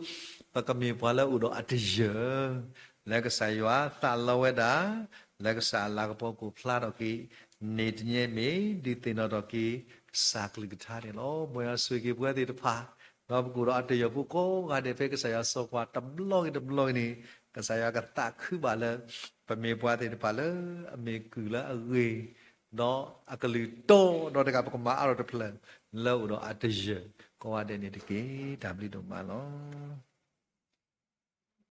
ပကမ့ၢ်ပှၤလၢအအိၣ်ဒီးအတယၢၢ် လၢကစၢ်ယွၤသးလီဝဲဒၣ် လၢကစၢ်အလၤကပီၤကအိၣ်ဖျါထီၣ်က့ၤ န့ၢ်တနံၤမ့ၢ်ဒုးသ့ၣ်နီၣ်ထီၣ်က့ၤ ကစၢ်ကလုၢ်ကထါန့ၣ်လီၤ. မ်ယွၤဆိၣ်ဂ့ၤက့ၤပဝဲသ့ၣ်တဖၣ် ဒီးပကအိၣ်ဒီးအတယၢၢ်ဖိကိးဂၤဒဲးဖဲကစၢ်ယွၤဆှီကွၢ်တဘျီဂ့ၤတဘျီဂ့ၤန့ၣ် ကစၢ်ယွၤကသးခုဘၣ်လၢ ပမ့ၢ်ပှၤသ့ၣ်တဖၣ်လၢအမ့ၢ်ကုၢ်လၢအဂ့ၤ ဒီးအကလုၢ်တီဒီးတဂၤ ပကမၤအါထီၣ်တဖျၢၣ် လၢအိၣ်ဒီးအတယၢၢ်ကိးဂၤဒဲးန့ၣ်တက့ၢ်. တၢ်ဘျုးဒိၣ်မးလီၤ.